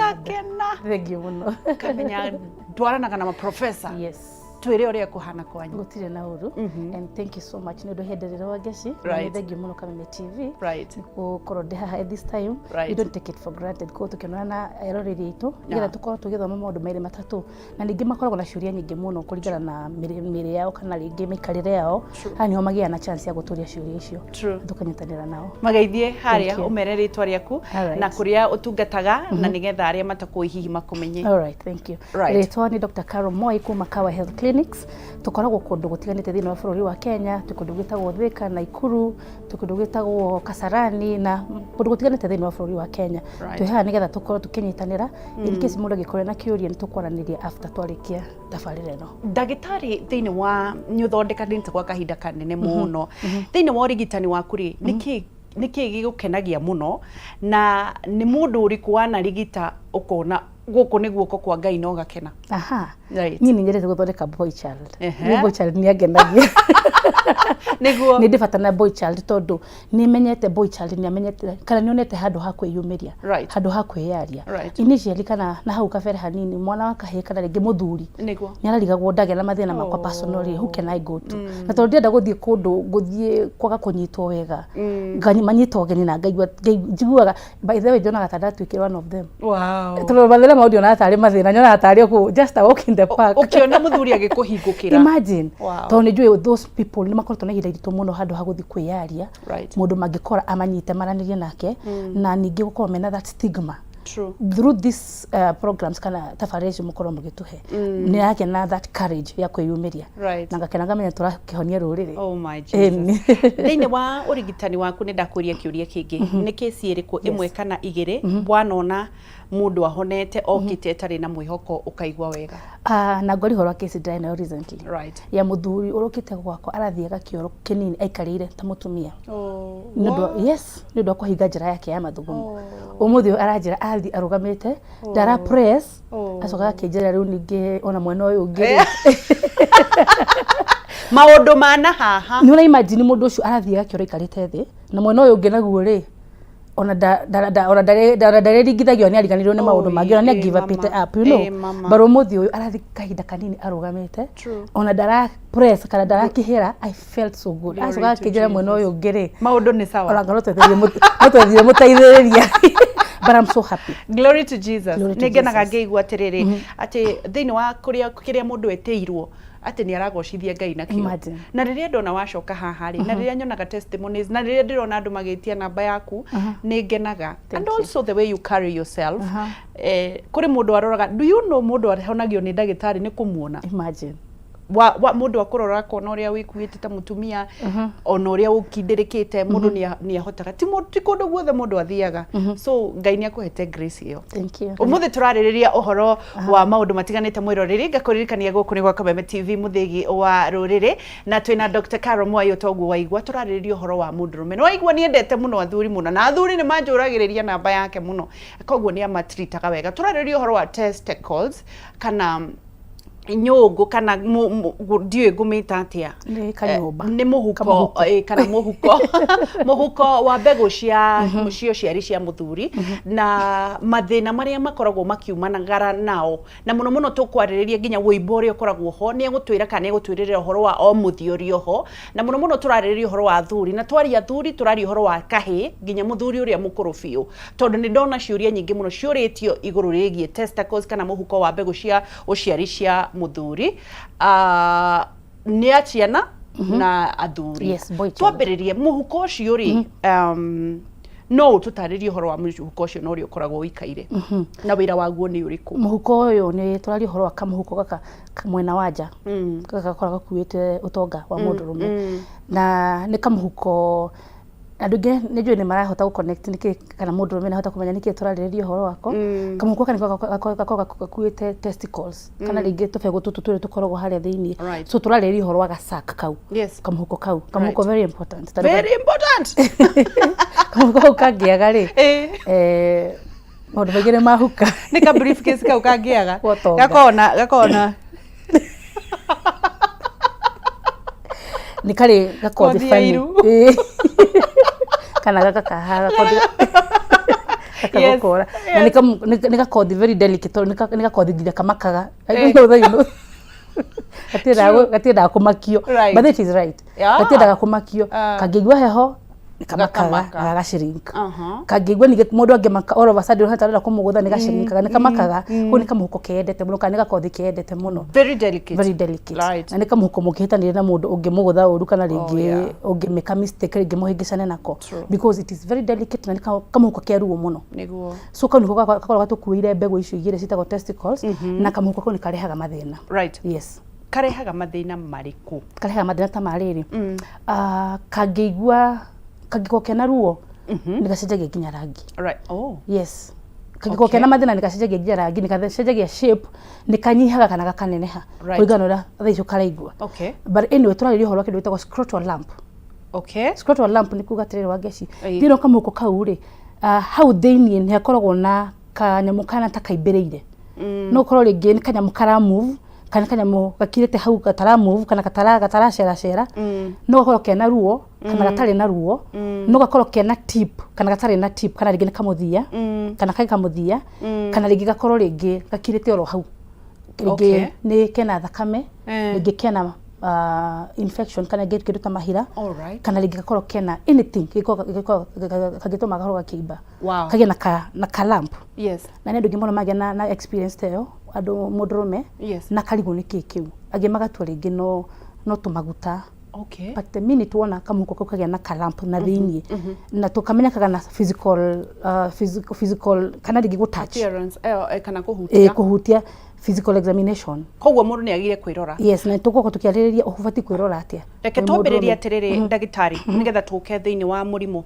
Ngakena. Thengiũ mũno. Ngamenya ndwaranaga na maprofesa. Yes. Twĩre ũrĩa kũhana kwanyu. Gũtirĩ na ũru. And thank you so much nĩ ũndũ hĩndĩ rĩrĩa wa ngeci. Na nĩ thengiũ mũno Kameme TV. Gũkorwo ndĩ haha at this time. We don't take it for granted. Koguo tũkĩonana na eroreri aitũ nĩgetha tũkorwo tũgĩthoma maũndũ merĩ matatũ, na ningĩ makoragwo na ciũria nyingĩ mũno kũringana na mĩrĩ yao kana rĩngĩ mĩikarĩre yao. Haha nĩho magĩaga na chance ya gũtũria ciũria icio. Tũkanyitanĩra nao. Mageithie harĩa ũmere rĩtwa rĩaku na kũrĩa ũtungataga, na nĩgetha arĩa matakũĩ hihi makũmenye. All right, thank you. Rĩtwa nĩ Dr. Carol Moi kuma Kawa Health Clinics. Tũkoragwo kũndũ gũtiganĩte thĩinĩ wa bũrũri wa Kenya, twĩ kũndũ gwĩtagwo Thika, Naikuru, twĩ kũndũ gwĩtagwo Kasarani na kũndũ gũtiganĩte thĩinĩ wa bũrũri wa Kenya. Twĩ haha nĩgetha tũkorwo tũkĩnyitanĩra, in case mũndũ angĩkorwo na kĩũria nĩ tũkwaranĩria after twarĩkia tabarĩra ĩno. Ndagĩtarĩ, thĩinĩ wa nĩ ũthondekanĩte gwa kahinda kanene mũno, thĩinĩ wa ũrigitani waku rĩ, nĩkĩ gĩgũkenagia mũno, na nĩ mũndũ ũrĩkũ wanarigita ũkona gũkũ nĩ guoko kwa Ngai na ũgakena? Aha. Niĩ nĩ nyendete gũthondeka boy child. Niĩ boy child nĩ angenagia. Nĩ ndĩ bata na boy child tondũ nĩ menyete boy child nĩ amenyete kana nĩ onete handũ ha kwĩyumĩria, handũ ha kwĩyaria. Initially kana na hau kabere hanini, mwana wa kahĩĩ kana rĩngĩ mũthuri nĩ ararigagwo, ndagĩa na mathĩna makwa personally, who can I go to? Na tondũ ndienda gũthiĩ kũndũ gũthiĩ kwaga kũnyitwo wega, manyitwo ũgeni na ngaigua njiguaga, by the way, njonaga ta ndatuĩkire one of them. Tondũ mathĩna mau ndionaga tarĩ mathĩna, nyonaga tarĩ o just a walk in the park. Ũkĩona mũthuri agĩkũhingũkĩra. Imagine. Tondũ nĩ njũĩ those people nĩ makoretwo na ihinda iritũ mũno handũ ha gũthiĩ kwĩyaria, mũndũ mangĩkora amanyite maranĩrie nake, na ningĩ gũkorwo mena that stigma. Through this programs kana tabarĩra icio mũkorwo mũgĩtũhe, nĩ yagĩa that courage ya kwĩyumĩria, na ngakena ngamenya tũrakĩhonia rũrĩrĩ. Oh my Jesus. Thĩinĩ wa ũrigitani waku, nĩ ndakũria kĩũria kĩngĩ, nĩ kĩci ĩrĩkũ ĩmwe kana igĩrĩ wanona mũndũ ahonete okĩte ĩtarĩ na mwĩhoko ũkaigua wega? Ah, na ngori horo wa kesi ndĩrarĩ nayo recently ya mũthuri ũrũkĩte gwakwa, arathiaga kĩoro kĩnini aikarĩire ta mũtumia nĩ ũndũ, yes, nĩ ũndũ wa kũhinga njĩra yake ya mathugumo. Ũmũthĩ ũyũ aranjĩra athiĩ arũgamĩte, ndara press. Acoka akĩnjĩra rĩu ningĩ ona mwena ũyũ ũngĩ rĩ, Maũndũ ma na haha. Nĩ ũra imagine mũndũ ũcio arathiaga kĩoro aikarĩte thĩ, na mwena ũyũ ũngĩ naguo rĩ, ona ndarĩringithagio, nĩ ariganĩirwo nĩ maũndũ mangĩ, ona nĩ give up mama. Up, you know. Mama. But ũmũthĩ ũyũ arathiĩ kahinda kanini arũgamĩte, ona ndara press kana ndarakĩhĩra. I felt so good. Glory Acoka to akĩnjĩra mwena ũyũ ũngĩ rĩ, Maũndũ nĩ sawa. Ona ngoro twethire mũteithĩrĩria, but I'm so happy. Glory to Jesus. Glory to Nĩ ngenaga Jesus. ngĩigua atĩrĩrĩ, atĩ thĩinĩ wa kũrĩa kĩrĩa mũndũ etĩirwo atĩ nĩ aragocithia Ngai nakĩo. Imagine. Na rĩrĩa ndona wacoka haha rĩ, na rĩrĩa nyonaga testimonies, na rĩrĩa ndĩrona andũ magĩtia namba yaku, nĩ ngenaga. And you. Also the way you carry yourself, kũrĩ mũndũ aroraga, do you know mũndũ ahonagio nĩ ndagĩtarĩ nĩ kũmuona? Imagine. Wa mũndũ akũrora akona ũrĩa wĩkuĩte ta mũtumia, ona ũrĩa ũkindĩrĩkĩte, mũndũ nĩ ahotaga, ti kũndũ guothe mũndũ athiaga, so Ngai nĩ akũhete grace ĩyo. Thank you. Ũmũthĩ tũrarĩrĩria ũhoro wa maũndũ matiganĩte. Mwĩroreri, ngakũririkania gũkũ nĩ gwa Kameme TV, mũthĩgi wa rũrĩrĩ, na twĩna Dr. Carol Mwai. Toguo waigua, tũrarĩrĩria ũhoro wa mũndũrũme. Nĩ waigua nĩ endete mũno athuri mũno, na athuri nĩ manjũragĩrĩria namba yake mũno, koguo nĩ amatritaga wega. Tũrarĩrĩria ũhoro wa testicles kana nyũngũ kana ndiũĩ ngũmĩta atĩa. Nĩ kanyũmba. Nĩ mũhuko. Kamũhuko. Kana mũhuko wa mbegũ cia ũciari cia mũthuri, na mathĩna marĩa makoragwo makiumanagara nao, na mũno mũno tũkwarĩrĩria nginya wũimbo ũrĩa ũkoragwo ho. Nĩ egũtwĩra kana nĩ egũtwĩrĩra ũhoro wa o mũthiori ho, na mũno mũno tũrarĩrĩria ũhoro wa athuri, na twaria athuri tũraria ũhoro wa kahĩ nginya mũthuri ũrĩa mũkũrũ biũ, tondũ nĩ ndona ciũria nyingĩ mũno ciũrĩtio igũrũ rĩgiĩ testicles kana mũhuko wa mbegũ cia ũciari cia mũthuri. Ah, nĩ a ciana na athuri. Yes, boy child. Twambĩrĩrie mũhuko ũcio rĩ, no ũtũtarĩrie ũhoro wa mũhuko ũcio na ũrĩa ũkoragwo ũikaire na wĩra waguo nĩ ũrĩkũ? Mũhuko ũyũ, nĩ tũraria ũhoro wa kamũhuko gaka mwena wa nja, gaka gakoragwo gakuĩte ũtonga wa mũndũrũme, na nĩ kamũhuko andũ aingĩ nĩ njũĩ nĩ marahota gũ connect nĩkĩ, kana mũndũrũme nĩ ahota kũmenya nĩkĩ tũrarĩrĩria ũhoro wako. Kamũhuko gaka nĩko gakoragwo gakuĩte testicles kana rĩngĩ tũbegũ tũtũ twĩrĩ tũkoragwo harĩa thĩiniĩ. So tũrarĩrĩria ũhoro wa gasac kau, kamũhuko kau, kamũhuko very important. Tondũ Very important. Kamũhuko kau kangĩaga rĩ, maũndũ maingĩ nĩ mahuka. Nĩ ka briefcase kau kangĩaga. Gũtonga. Gakona Nĩ karĩ gakothi Kothi ya funny. iru. Ĩĩ. Kana gaka kaha gakothi. Getagwo kora. Na nĩ gakothi very delicate, tondũ nĩ gakothi nginya kamakaga. Gatiendaga kũmakio. But it is right. Gatiendaga kũmakio. Kangĩigua heho nĩ kamakaga Gakamaka. Na gagachrink. Kangĩigua ningĩ mũndũ angĩmaka, all of a sudden ũhana arenda kũmũgũtha, nĩ gashrinkaga, nĩ kamakaga. Kũu nĩ kamũhuko keendete mũno, kana nĩ gakothi keendete mũno. Very delicate. Very delicate. Na nĩ kamũhuko mũngĩhĩtanĩria na mũndũ, ũngĩmũgũtha ũru, kana rĩngĩ ũngĩmĩka mistake, rĩngĩ mũhĩngĩcane nako, because it is very delicate na nĩ kamũhuko ke ruo mũno. So kau nĩko gakoragwo gatũkuĩire mbegũ icio igĩrĩ ciĩtagwo testicles, na kamũhuko kau nĩ karehaga mathĩna. Yes. Karehaga mathĩna marĩkũ? Karehaga mathĩna ta ma rĩrĩ, kangĩigua, kangĩkorwo kena ruo, nĩ gacenjagia nginya rangi. Yes, kangĩkorwo kena mathĩna, nĩ gacenjagia nginya rangi, nĩ gacenjagia shape, nĩ kanyihaga kana gakaneneha, kũringana na ũrĩa thaa icio karaigua. But anyway, tũrarĩria ũhoro wa kĩndũ gĩtagwo scrotal lump. Scrotal lump nĩ kuga atĩrĩrĩ, Wangeci, thĩinĩ wa kamũhuko kau rĩ, hau thĩinĩ nĩ hakoragwo na kanyamũ kana ta kaimbĩrĩire. No ũkorwo rĩngĩ nĩ kanyamũ kara move, kana kanyamũ gakirĩte hau gatara move, kana gataraceracera. No gakorwo kena ruo kana gatarĩ na ruo. No gakorwo kena tip kana gatarĩ na tip, kana rĩngĩ nĩ kamũthia, kana kage kamũthia, kana rĩngĩ gakorwo rĩngĩ gakirĩte oro hau, rĩngĩ nĩ kena thakame, rĩngĩ kena infection, kana rĩngĩ kĩndũ ta mahira, kana rĩngĩ gakorwo kena anything kangĩtũma gakorwo gakĩimba, kagĩe na ka lump. Na nĩ andũ aingĩ mũno magĩa na experience ta ĩyo, andũ mũndũrũme, na karigwo nĩ kĩ kĩu, angĩ magatua rĩngĩ no tũmaguta. But the minute wona kamũhuko kau kagĩa na kalump na thĩiniĩ, na tũkamenyekaga na physical kana rĩngĩ gũ touch. Appearance, kana kũhutia. Kũhutia, physical examination. Koguo mũndũ nĩ agire kwĩrora. Yes, na tũgũkorwo tũkĩarĩrĩria ũbatiĩ kwĩrora atĩa Reke wĩ twambĩrĩrie mũndũrũme. Atĩrĩrĩ ndagĩtarĩ, nĩgetha tũke thĩinĩ wa mũrimũ,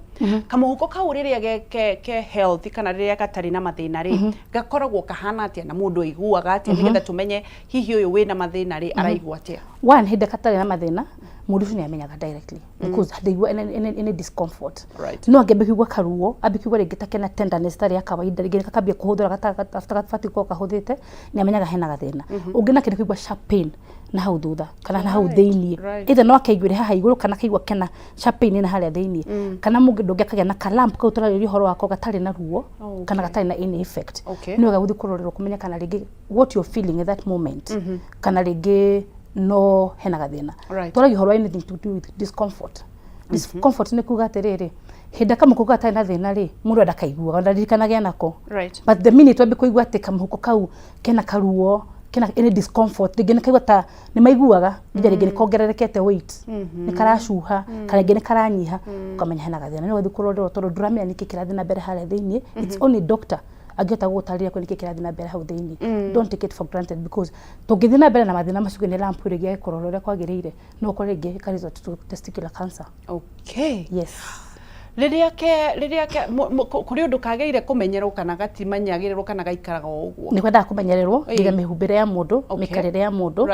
kamũhuko kau rĩrĩa ke healthy kana rĩrĩa gatarĩ na mathĩna rĩ, gakoragwo kahana atĩa, na mũndũ aiguaga atĩa, nĩgetha tũmenye hihi ũyũ wĩna mathĩna rĩ, araigua atĩa? One, hĩndĩ gatarĩ na mathĩna, mũndũ ũcio nĩ amenyaga directly because ndaigua any discomfort. No angĩambia kũigua karuo, ambie kũigua rĩngĩ ta kena tenderness ĩtarĩ ya kawaida, rĩngĩ gakambia kũhũthĩra gatabatiĩ gũkorwo kahũthĩte, nĩ amenyaga hena gathĩna. Ũngĩ nake nĩ kũigua sharp pain na hau thutha kana na hau thĩiniĩ. Either no akeiguĩre haha igũrũ, kana akaigua kena sharp pain na harĩa thĩiniĩ, kana mũndũ ũngĩ akagĩa na kalump kau tũrarĩria ũhoro wako, gatarĩ na ruo kana gatarĩ na any effect. Nĩ wega gũthiĩ kũrorerwo, kũmenya kana rĩngĩ what you're feeling at that moment, kana rĩngĩ no hena gathĩna. Twaragia ũhoro wa anything to do with discomfort. Discomfort nĩ kuga atĩrĩrĩ, hĩndĩ kamũhuko gatarĩ na thĩna rĩ, mũndũ ndakaiguaga, ndaririkanage nako. But the minute wambia kũigua atĩ kamũhuko kau kena karuo, kena any discomfort, rĩngĩ nĩ kaigua ta nĩ maiguaga nginya rĩngĩ nĩ kongererekete weight, nĩ karacuha, kana rĩngĩ nĩ karanyiha, ũkamenya hena gathĩna. Nĩ ũgathiĩ kũrorerwo, tondũ ndũramenya nĩkĩ kĩrathiĩ na mbere harĩa thĩiniĩ. It's only doctor angĩhota gũgũtarĩria kwĩ nĩkĩ kĩrathiĩ na mbere hau thĩiniĩ. Don't take it for granted, because tũngĩthiĩ na mbere na mathĩna macio nĩ lump rĩngĩ ĩkũrorwo ũrĩa kwagĩrĩire, no ũkore rĩngĩ ĩka result to testicular cancer. Yes. Rĩrĩa ke kũrĩ ũndũ kagĩrĩire kũmenyerwo, kana gatimanyagĩrĩrwo, kana gaikaraga o ũguo? Nĩ kwendaga kũmenyererwo nginya mĩhumbĩre ya mũndũ, mĩikarĩre ya mũndũ.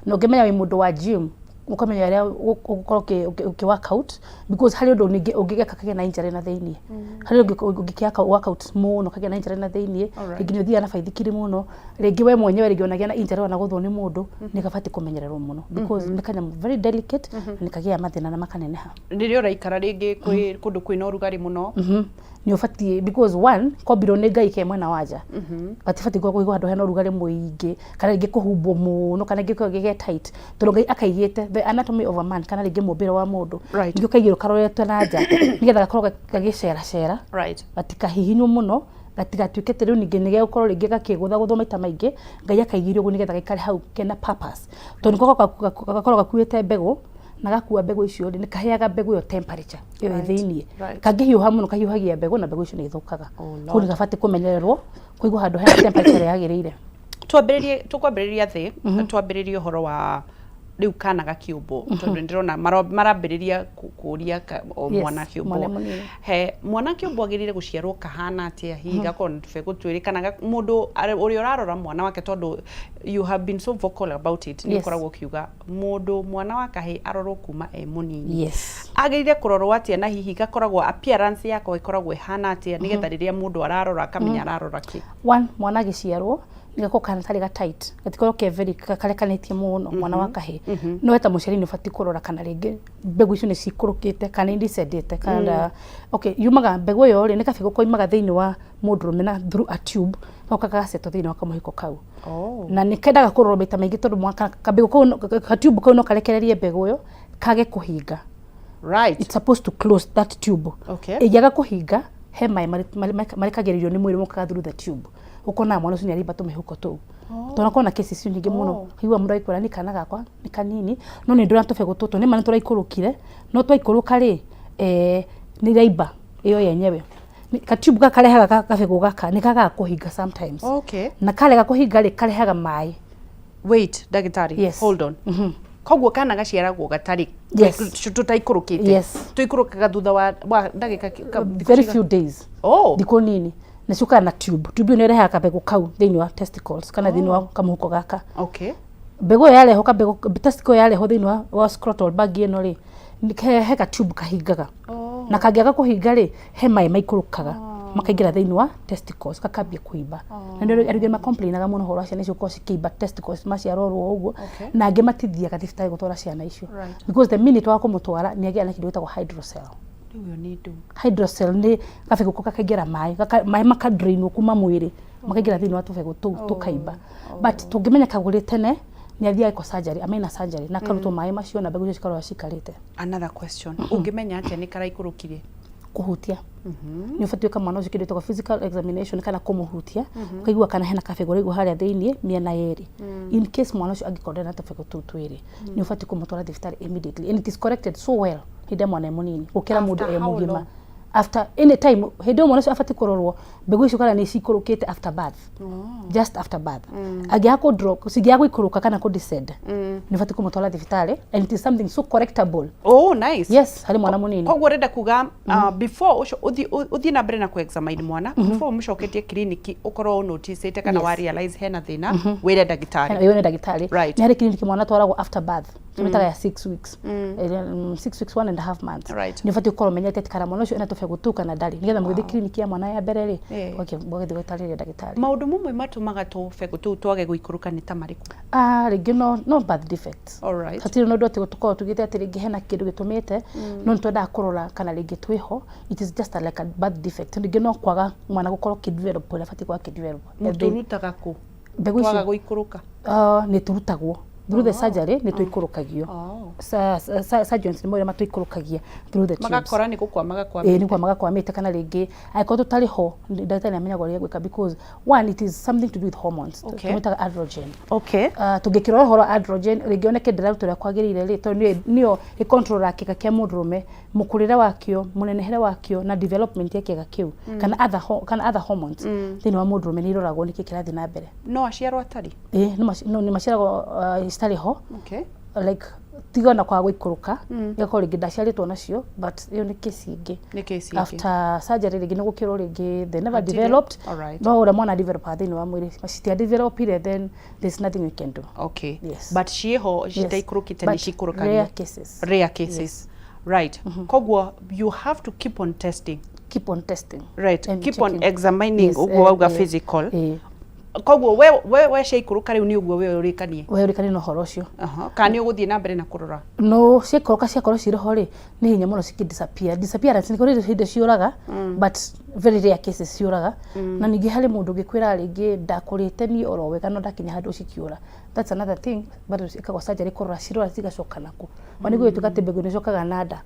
Na ũngĩmenya wĩ mũndũ wa gym, ũkamenya ũrĩa ũgũkorwo ũkĩ work out, because harĩ ũndũ ningĩ ũngĩgeka kagĩa na injury na thĩiniĩ. Harĩ ũndũ ũngĩkĩaka workout mũno kagĩa na injury na thĩiniĩ. Rĩngĩ nĩ ũthiaga na baithikiri mũno, rĩngĩ we mwenyewe rĩngĩ onagĩa na injury wanagũthwo nĩ mũndũ. Nĩ gabatiĩ kũmenyererwo mũno, because nĩ kanyamũ very delicate na nĩ kagĩaga mathĩna na makaneneha. Rĩrĩa ũraikara rĩngĩ kwĩ kũndũ kwĩna ũrugarĩ mũno. Nĩ ũbatiĩ, because one, kombirwo nĩ Ngai ke mwena wa nja, gatibatiĩ kũigwo handũ hena ũrugarĩ mũingĩ, kana rĩngĩ kũhumbwo mũno, kana rĩngĩ gĩkorwo gĩ tight, tondũ Ngai akaigĩte the anatomy of a man, kana rĩngĩ mũmbĩre wa mũndũ, nĩkĩo kaigĩrwo karoretwo na nja, nĩgetha gakorwo gagĩceracera, gatikahihinywo mũno, gatigatuĩke atĩ rĩu ningĩ nĩ gegũkorwo rĩngĩ gakĩgũthagũthwo maita maingĩ. Ngai akaigĩire ũguo nĩgetha gaikare hau kena purpose, tondũ nĩko gakoragwo gakuĩte mbegũ, na gakua mbegũ icio rĩ, nĩ kaheaga mbegũ ĩyo temperature ĩyo ĩ thĩiniĩ. Kangĩhiũha mũno, kahiũhagia mbegũ, na mbegũ icio nĩ ithũkaga. Oh. Koguo nĩ gabatiĩ kũmenyererwo kũigwo handũ hena temperature ĩrĩa yagĩrĩire. Twambĩrĩrie, tũkwambĩrĩria thĩ, twambĩrĩrie ũhoro wa rĩu kana gakĩũmbwo, tondũ nĩ ndĩrona marambĩrĩria kũria o mwana Mwana akĩũmbwo. Mũnini. He mwana akĩũmbwo agĩrĩire gũciarwo kahana atĩa? Hihi gakorwo na tũbegũ twĩrĩ, kana mũndũ ũrĩa ũrarora mwana wake, tondũ you have been so vocal about it, nĩ ũkoragwo ũkiuga mũndũ mwana wa kahĩĩ arorwo kuma e mũnini. Agĩrĩire kũrorwo atĩa, na hihi gakoragwo appearance yako ĩkoragwo ĩhana atĩa, nĩgetha rĩrĩa mũndũ ararora akamenya ararora kĩ? One, mwana agĩciarwo Nĩ gakorwo kana tarĩ ga tight, gatikorwo ke very karekanĩtie mũno mwana wa kahĩĩ. No we ta mũciari nĩ ũbatiĩ kũrora kana rĩngĩ mbegũ icio nĩ cikũrũkĩte kana nĩ descendĩte kana okay, yumaga mbegũ ĩyo rĩ, nĩ kabegũ koimaga thĩinĩ wa mũndũrũme na through a tube, goka gagasetwo thĩinĩ wa kamũhiko kau. Na nĩ kendaga kũrorwo maita maingĩ tondũ kabegũ kau ka tube kau no karekererie mbegũ ĩyo kage kũhinga. It's supposed to close that tube. Ĩngĩaga kũhinga, he maĩ marekagĩrĩrio nĩ mwĩrĩ mokaga through the tube, ũkona mwana ũcio nĩ arimba tũmĩhuko tũu. Tũnakorwo na cases icio nyingĩ mũno. Ũkaigua mũndũ agĩkwĩra nĩ kana gakwa nĩ kanini, no nĩ ndĩrona tũbegũ tũtũ nĩ ma nĩ tũraikũrũkire, no twaikũrũka rĩ, nĩ iraimba ĩyo yenyewe. Ka tube gaka karehaga kabegũ gaka nĩ kagaga kũhinga sometimes. Na karega kũhinga rĩ, karehaga maĩ. Wait, ndagĩtarĩ. Yes. Hold on. Koguo kana gaciaragwo gatarĩ Yes. tũtaikũrũkĩte? Yes. Tũikũrũkaga thutha wa ndagĩka thikũ Very cigana? few days. Oh. Thikũ nini na ciũkaga na tube. Tube ĩyo nĩ ĩrehaga kabegũ kau thĩinĩ wa testicles kana thĩinĩ wa kamũhuko gaka. Mbegũ ĩyo yarehwo, kabegũ testicle yarehwo thĩinĩ wa scrotal bag ĩno rĩ, he ka tube kahingaga. Na kangĩaga kũhinga rĩ, he maĩ maikũrũkaga makaingĩra thĩinĩ wa testicles, kakambia kũimba. Na nĩ arugĩ macomplainaga mũno ũhoro wa ciana icio gũkorwo cikĩimba testicles maciarwo oro ũguo. Na angĩ matithiaga thibitarĩ gũtwara ciana icio because the minute wa kũmũtwara, nĩ agĩa na kĩndũ gĩtagwo hydrocele. Rĩu ĩyo nĩ ndũ? Hydrocele nĩ gabegũ kau gakaingĩra maĩ, maĩ makadrainwo kuma mwĩrĩ makaingĩra thĩinĩ wa tũbegũ tũu tũkaimba. But tũngĩmenya kagũrĩ tene, nĩ athiaga eko surgery, amena surgery na akarutwo maĩ macio na mbegũ icio cikoragwo cikarĩte. Another question, ũngĩmenya atĩa nĩ karaikũrũkire? Kũhutia. Nĩ ũbatiĩ gwĩka mwana ũcio kĩndũ gĩtagwo physical examination kana kũmũhutia, ũkaigua kana hena kabegũ ũraigua harĩa thĩinĩ mĩena yerĩ. In case mwana ũcio angĩkorwo ndarĩ na tũbegũ tũu twĩrĩ, nĩ ũbatiĩ kũmũtwara thibitarĩ immediately, and it is corrected so well hĩndĩ ĩrĩa mwana e mũnini gũkĩra mũndũ After e how mũgima. long? After any time, hĩndĩ ĩyo mwana ũcio abatiĩ kũrorwo mbegũ icio kana nĩ cikũrũkĩte after birth. Just after birth, angĩaga kũ drop, cingĩaga gũikũrũka kana kũ descend, nĩ ũbatiĩ kũmũtwara thibitarĩ, and it is something so correctable. Oh, nice. Yes, harĩ mwana mũnini. Koguo ũrenda kuga before ũcio ũthiĩ na mbere na kũ-examine mwana, before ũmũcoketie kiriniki, ũkorwo ũnoticĩte kana wa realize hena thĩna, wĩre ndagĩtarĩ. Ĩyo nĩ ndagĩtarĩ. Right. Nĩ harĩ kiriniki mwana atwaragwo after birth, tũmĩtaga ya 6 weeks. Ĩrĩa, 6 weeks, 1.5 months. Nĩ ũbatiĩ gũkorwo ũmenyete atĩ kana mwana ũcio ena tũbegũ tũu kana ndarĩ, nĩgetha mũgĩthiĩ kiriniki ya mwana ya mbere rĩ, ũgagĩthiĩ gũtarĩria ndagĩtarĩ. Maũndũ mamwe matũmaga tũbegũ tũu twage gũikũrũka nĩ ta marĩkũ? Ah, rĩngĩ no birth defects. Hatirĩ na ũndũ atĩ tũkoragwo tugĩte atĩ rĩngĩ hena kĩndũ gĩtũmĩte, no nĩ twendaga kũrora kana rĩngĩ twĩho. It is just like a birth defect, rĩngĩ no kwaga mwana gũkorwo kĩdevelop ũrĩa abatiĩ gũkorwo akĩdevelop. Mũtũrutaga kũ Mbegũ twaga icio gũikũrũka? Nĩ tũrutagwo through the surgery, nĩ tũikũrũkagio. Surgeons nĩ moĩ matũikũrũkagia through the tubes. Magakora nĩ gũkwama Ĩĩ, nĩ gakwamĩte. kwama gakwamĩte, kana rĩngĩ angĩkorwo tũtarĩ ho, ndagĩtarĩ nĩ amenyaga ũrĩa egwĩka because one, it is something to do with hormones. Tũmĩtaga androgen. Tũngĩkĩrora ũhoro wa androgen, rĩngĩ oneke ndĩraruta ũrĩa kwagĩrĩire rĩ, tondũ nĩyo ĩcontrolaga kĩga kĩa mũndũrũme, mũkũrĩre wakĩo, mũnenehere wakĩo na development ya kĩga kĩu, kana other hormones thĩinĩ wa mũndũrũme nĩ iroragwo nĩkĩ kĩrathiĩ na mbere. No aciarwo atarĩ? Ĩĩ, no nĩ maciaragwo citarĩ ho. Like tiga ona kwaga gũikũrũka, igakorwo rĩngĩ ndaciarĩtwo nacio, but ĩyo nĩ kesi ĩngĩ. Nĩ kesi ĩngĩ. After surgery rĩngĩ nĩ gũkĩrwo rĩngĩ they never Hatirĩ. developed. No ũrĩa mwana developaga thĩinĩ wa mwĩrĩ citia developire, then there's nothing we can do. Yes. But ciĩho citaikũrũkĩte nĩ But cikũrũkagio? Rare cases. Rare cases, right. Koguo you have to keep on testing. Keep on testing and Keep on checking. examining. Yes. Ũguo wauga physical. Koguo we ciaikũrũka rĩu nĩ ũguo we ũrĩkanie? We ũrĩkanie na ũhoro ũcio. Aha. Kana nĩ ũgũthiĩ na mbere na kũrora? No ciaikũrũka, ciakorwo cirĩ ho rĩ, nĩ hinya mũno cikĩ disappear. Disappearance nĩ kũrĩ hĩndĩ ciũraga, but very rare cases ciũraga. Na ningĩ harĩ mũndũ ũngĩkwĩra rĩngĩ ndakũrĩte niĩ oro wega no ndakinya handũ cikiũra. That's another thing, bado ĩkagwo surgery kũrora cirora cigacoka naku. Ma nĩguo gĩtuĩka atĩ mbegũ nĩ icokaga na nda,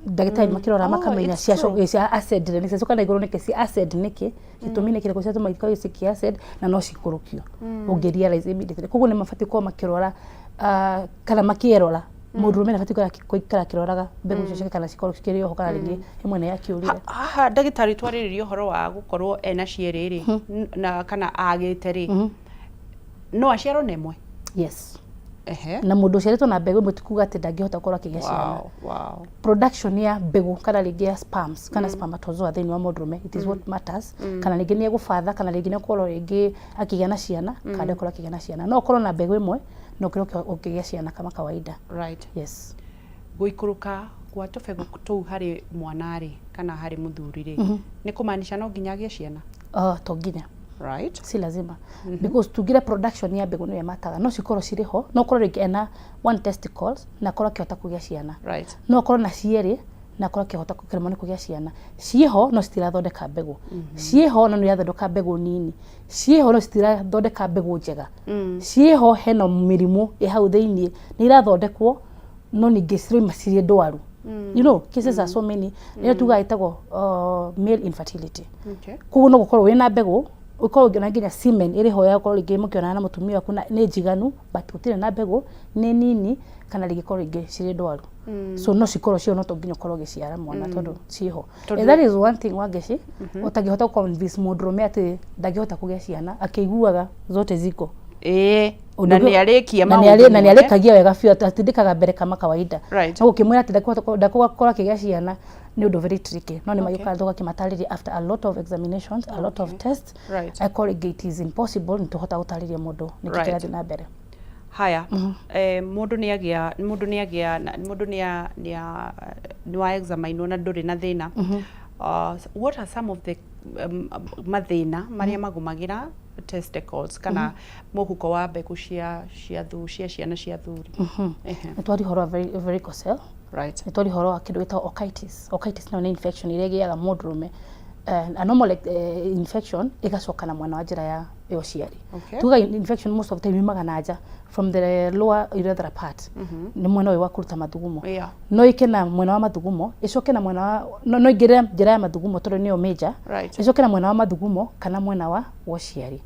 ndagĩtarĩ makĩrora makamenya It's true. Cia acid nĩ ciacoka na igũrũ nĩkĩ, cia acid nĩkĩ, gĩtũmi nĩ kĩrĩkũ ciatũma ikorwo cikĩ acid, na no cikũrũkio ũngĩ realize immediately. Koguo nĩ mabatiĩ gũkorwo makĩrora, kana makĩerora, mũndũrũme nĩ abatiĩ gũikara akĩroraga mbegũ icio ciake kana cikorwo cikĩrĩ oho kana rĩngĩ ĩmwe nĩ yakĩũrire. Haha ndagĩtarĩ twarĩrĩria ũhoro wa gũkorwo ena cierĩ rĩ, na kana agĩte rĩ, no aciarwo na ĩmwe? Yes. Ehe. Na mũndũ ũciarĩtwo na mbegũ ĩmwe ti kuga atĩ ndangĩhota gũkorwo akĩgĩa ciana. Production ya mbegũ kana rĩngĩ ya sperms kana spermatozoa thĩinĩ wa mũndũrũme, it is what matters, kana rĩngĩ nĩ egũbatha, kana rĩngĩ nĩ egũkorwo rĩngĩ akĩgĩa na ciana kana ndegũkorwo akĩgĩa na ciana. No ũkorwo na mbegũ ĩmwe na ũkorwo ũkĩgĩa ciana kama kawaida. Yes. Gũikũrũka gwa tũbegũ tũu harĩ mwana rĩ, kana harĩ mũthuri rĩ, nĩ kũmaanisha no nginya agĩe ciana? To nginya. Si lazima, because tugire production ya mbegũ nĩyo ĩmataga. No cikorwo cirĩ ho, no ũkorwo rĩngĩ ena one testicles na akorwo akĩhota kũgĩa ciana. No akorwo na cierĩ na akorwo akĩhota kũremwo nĩ kũgĩa ciana. Ciĩho no citirathondeka mbegũ, ciĩho no nĩ irathondeka mbegũ nini, ciĩho no citirathondeka mbegũ njega, ciĩho hena mĩrimũ ĩ hau thĩiniĩ, nĩ irathondekwo no ningĩ ciroima cirĩ ndwaru. Cases are so many. Nĩyo tugaga ĩtagwo male infertility. Koguo no gũkorwo wĩna mbegũ, ũkorwo ũngĩona nginya semen ĩrĩ ho ya gũkorwo rĩngĩ mũkĩonana na mũtumia waku na nĩ njiganu, but gũtirĩ na mbegũ, nĩ nini, kana rĩngĩ korwo rĩngĩ cirĩ ndwaru. So no cikorwo cio, no to nginya ũkorwo ũgĩciara mwana tondũ ciĩho. And that is one thing, Wangeci, ũtangĩhota convince mũndũrũme atĩ ndangĩhota kũgĩa ciana akĩiguaga zote ziko. Ĩĩ, na nĩ arĩkia na maũndũ nĩ mothe. Arĩkagia wega biũ, atindĩkaga mbere kama kawaida. No gũkĩmwĩra atĩ ndakũgakorwo akĩgĩa ciana nĩ ũndũ very tricky, no nĩ magĩũkaga tũgakĩmatarĩria after a lot of examinations, a lot of tests. Angĩkorwo rĩngĩ it is impossible, nĩ tũhota gũtarĩria mũndũ nĩkĩ kĩrathiĩ na mbere. Haya, mũndũ nĩ agĩa mũndũ nĩ agĩa mũndũ nĩ a nĩ a nĩ wa examinwo na ndũrĩ na thĩna. What are some of the mathĩna marĩa magũmagĩra testicles kana mũhuko wa mbegũ cia ciana cia thuri? Ehe. Nĩ twari ũhoro wa varicocele. Nĩ twari ũhoro wa kĩndũ gĩtagwo orchitis. Orchitis nayo nĩ infection ĩrĩa ĩgĩaga mũndũrũme, a normal infection ĩgacoka na mwena wa njĩra ya ũciari. Tugaga infection most of the time yumaga na nja from the lower urethra part, nĩ mwena ũyũ wa kũruta mathugumo. No ĩke na mwena wa mathugumo, ĩcoke na mwena wa no ĩingĩre njĩra ya mathugumo tondũ nĩyo major. Ĩcoke na mwena wa mathugumo kana mwena wa ũciari.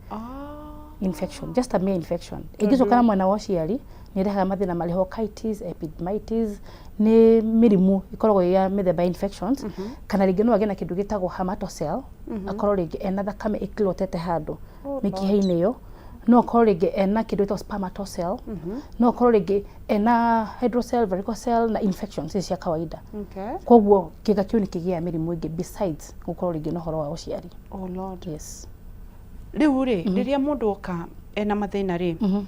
Infection, just a mere infection, ĩngĩcoka na mwena wa ũciari nĩ ĩrehaga mathĩna marĩ orchitis, epididymitis, nĩ mĩrimũ ĩkoragwo ĩ ya mĩthemba ya infections. Kana rĩngĩ no agĩe na kĩndũ gĩtagwo hematocele, akorwo rĩngĩ ena thakame ĩclotete handũ mĩkiha-inĩ ĩyo. No akorwo rĩngĩ ena kĩndũ gĩtagwo spermatocele. No akorwo rĩngĩ ena hydrocele, varicocele na infections ici cia kawaida. Koguo kĩga kĩu nĩ kĩgĩaga mĩrimũ ĩngĩ besides gũkorwo rĩngĩ na ũhoro wa ũciari. Oh Lord. Yes. Rĩu rĩ, rĩrĩa mũndũ oka ena mathĩna rĩ,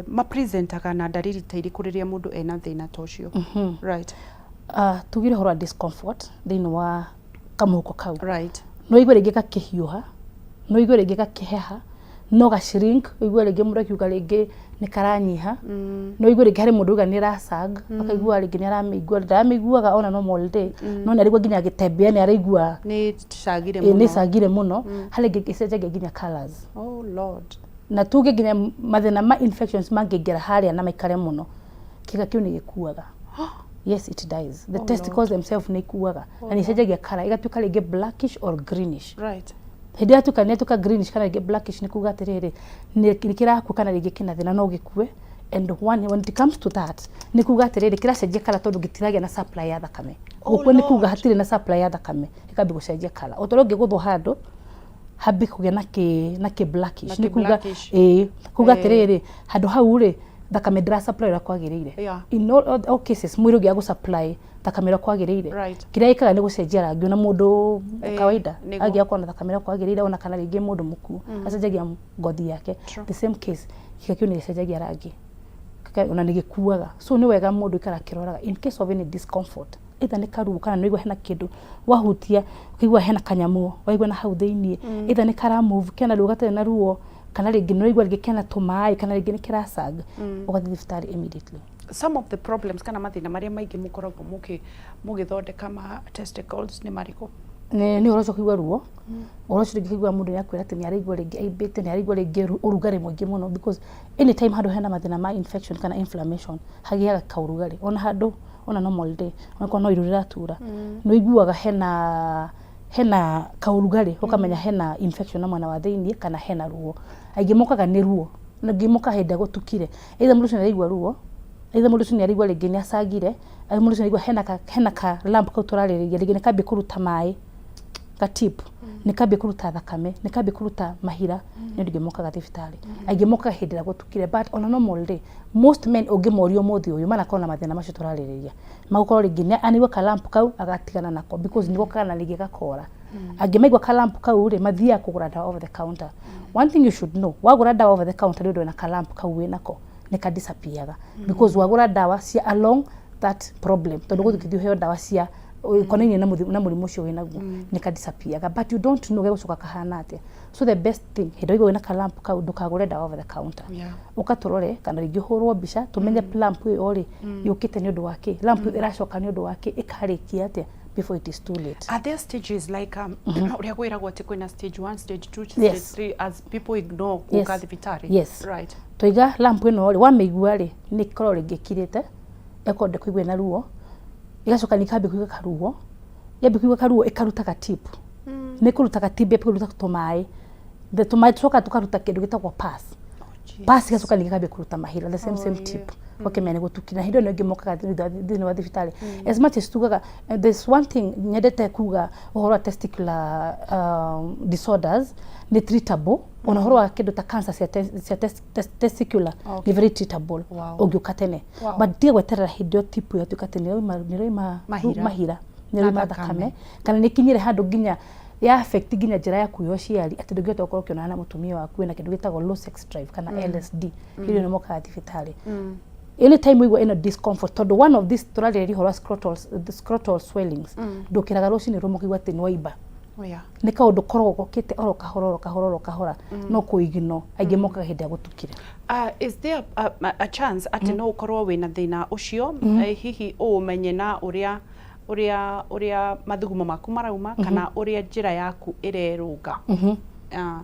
mapresentaga na ndariri ta irĩkũ rĩrĩa mũndũ ena thĩna ta ũcio? Right. Tugire ũhoro wa discomfort thĩinĩ wa kamũhuko kau. No igue rĩngĩ gakĩhiũha, no igue rĩngĩ gakĩheha, no ga shrink, ũigue rĩngĩ mũndũ akiuga rĩngĩ nĩ karanyiha. No igue rĩngĩ harĩ mũndũ uga nĩ ĩracag, akaigua rĩngĩ nĩ aramĩigua, ndaramĩiguaga ona normal day, no nĩ araigua nginya agĩtembea nĩ araigua. Nĩ cagire nĩ mũno. Ĩcagire mũno. Harĩ ĩngĩ ĩcenjagia nginya colours. Oh Lord. Na tuge nginya mathĩna ma infections mangĩingĩra harĩa na maikare mũno, kĩga kĩu nĩ gĩkuaga. Yes, it dies. The Oh testicles themselves nĩ ikuaga na nĩ icenjagia colour, igatuĩka rĩngĩ blackish or greenish. Hĩndĩ ĩrĩa yatuĩka nĩ yatuĩka greenish kana rĩngĩ blackish, nĩ kuga atĩrĩrĩ, nĩ kĩrakua kana rĩngĩ kĩna thĩna, no gĩkue. And one, when it comes to that, nĩ kuga atĩrĩrĩ, kĩracenjia colour tondũ gĩtiragĩa na supply ya thakame. Oh Gũkua nĩ kuga Lord. hatirĩ na supply ya thakame, ĩkambia gũcenjia colour o ta ũrĩa ũngĩgũthwo handũ hambi kũgĩa na kĩ blackish. Na Nĩ kĩ kuga blackish. Ĩĩ, kuga atĩrĩrĩ, handũ hau rĩ, thakame ndĩra supply ũrĩa kwagĩrĩire. In all cases, mwĩrĩ ũngĩaga gũ supply thakame ũrĩa kwagĩrĩire, kĩrĩa ĩkaga nĩ gũcenjia rangi. Ona mũndũ kawaida angĩaga kuona thakame ũrĩa kwagĩrĩire, ona kana rĩngĩ mũndũ mũkuũ acenjagia ngothi yake. The same case, kĩga kĩu nĩ gĩcenjagia rangi. Ona nĩ gĩkuaga. So nĩ wega mũndũ ikara akĩroraga in case of any discomfort, either nĩ karuo kana nĩ ũraigua hena kĩndũ wahutia ũkaigua hena kanyamũ waigua na hau thĩiniĩ, either nĩ kara move, kena ruo gatarĩ na ruo, kana rĩngĩ nĩ ũraigua rĩngĩ kena tũmaĩ, kana rĩngĩ nĩ kĩracanga, ũgathiĩ thibitarĩ immediately. Some of the problems kana mathĩna marĩa maingĩ mũkoragwo mũgĩthondeka ma testicles nĩ marĩkũ? Nĩ ũhoro ũcio kũigua ruo, ũhoro ũcio rĩngĩ kũigua mũndũ nĩ akwĩra atĩ nĩ araigua rĩngĩ aimbĩte, nĩ araigua rĩngĩ ũrugarĩ mũingĩ mũno, because anytime handũ hena mathĩna ma infection kana inflammation, hagĩaga kaũrugarĩ. Ona handũ ona normal day, onakorwo no iru rĩratura, nĩ ũiguaga hena kaũrugarĩ, ũkamenya hena infection na mwena wa thĩiniĩ kana hena ruo. Aingĩ mokaga nĩ ruo, na angĩ mokaga hĩndĩ ĩrĩa gũtukire, either mũndũ ũcio nĩ araigua ruo, either mũndũ ũcio nĩ araigua rĩngĩ nĩ acangire, either mũndũ ũcio nĩ araigua hena ka lump kau tũrarĩrĩria, rĩngĩ nĩ kambia kũruta maĩ, ga tip nĩ kambia kũruta thakame, nĩ kambia kũruta mahira. Nĩ ũndũ aingĩ mokaga thibitarĩ, aingĩ mokaga hĩndĩ ĩrĩa gũtukire. But on a normal day, most men ũngĩmoria ũmũthĩ ũyũ manakorwo na mathĩna macio tũrarĩrĩria, magũkorwo rĩngĩ nĩ anaigua ka lump kau agatigana nako, because nĩ gokaga na rĩngĩ gakora. Angĩ maigua ka lump kau rĩ, mathiaga kũgũra ndawa over the counter. One thing you should know, wagũra ndawa over the counter nĩ ũndũ wĩna ka lump kau wĩnako, nĩ ka disappearaga, because wagũra ndawa cia along that problem, tondũ gũthikithia ũheo ndawa cia Ũkonainie na mũrimũ ũcio wĩnaguo nĩ ka disappear, but you don't know gegũcoka kahana atĩa. So the best thing, hĩndĩ ĩrĩa wĩna ka lump kau, ndũkagũre ndawa over the counter. Ũka tũrore kana rĩngĩ ũhũrwo mbica tũmenye lump ĩyo rĩ yũkĩte nĩ ũndũ wa kĩ, lump ĩyo ĩracoka nĩ ũndũ wa kĩ, ĩkarĩkia atĩa before it is too late. Are there stages like ũrĩa kwĩragwo atĩ kwĩna stage 1, stage 2, stage 3, as people ignore gũka thibitarĩ? Yes. Twaiga lump ĩno rĩ, wamĩigua rĩ, nĩ ĩkoragwo rĩngĩ ĩkirĩte, ĩgakorwo ndĩkũigua ĩna ruo, ĩgacoka nĩkambia kũigua karuo, yambia kũigua karuo ĩkaruta ga tip. Nĩ kũruta ga tip, kũruta tũmaĩ. The tũmaĩ tũcokaga tũkaruta kĩndũ gĩtagwo pus. Pus ĩgacoka ningĩ ĩkambia kũruta mahira, the same same tip. Ũkĩmenya nĩ gũtukire. Na hĩndĩ ĩyo nĩ aingĩ mokaga thĩinĩ wa thibitarĩ. As much as tugaga, there's one thing nyendete kuga ũhoro wa testicular disorders nĩ treatable. Ona ũhoro wa kĩndũ ta cancer cia testicular nĩ very treatable ũngĩũka tene. But tiga gweterera hĩndĩ ĩyo tip ĩyo ĩtuĩka atĩ nĩ ĩrauma Mahira. Mahira, nĩ Na ĩrauma thakame. Thakame kana nĩ ĩkinyire handũ nginya ya affect nginya njĩra yaku ya ũciari, atĩ ndũngĩhota gũkorwo ũkĩonana na mũtumia waku, wĩna kĩndũ gĩtagwo low sex drive kana LSD, hĩndĩ ĩyo nĩ mokaga thibitarĩ. Anytime waigua ĩno discomfort, tondũ one of this tũrarĩrĩria ũhoro wa scrotal, the scrotal swellings, ndũkĩraga rũcinĩ rũmwe ũkaigua atĩ nĩ waimba. Nĩ kaũndũ koragwo gokĩte oro kahora, oro kahora, oro kahora, no kũignore. Aingĩ mokaga hĩndĩ ya gũtukire. Is there a chance atĩ no ũkorwo wĩna thĩna ũcio, hihi ũũmenye na ũrĩa mathugumo maku marauma kana ũrĩa njĩra yaku ĩrerũnga? Ah.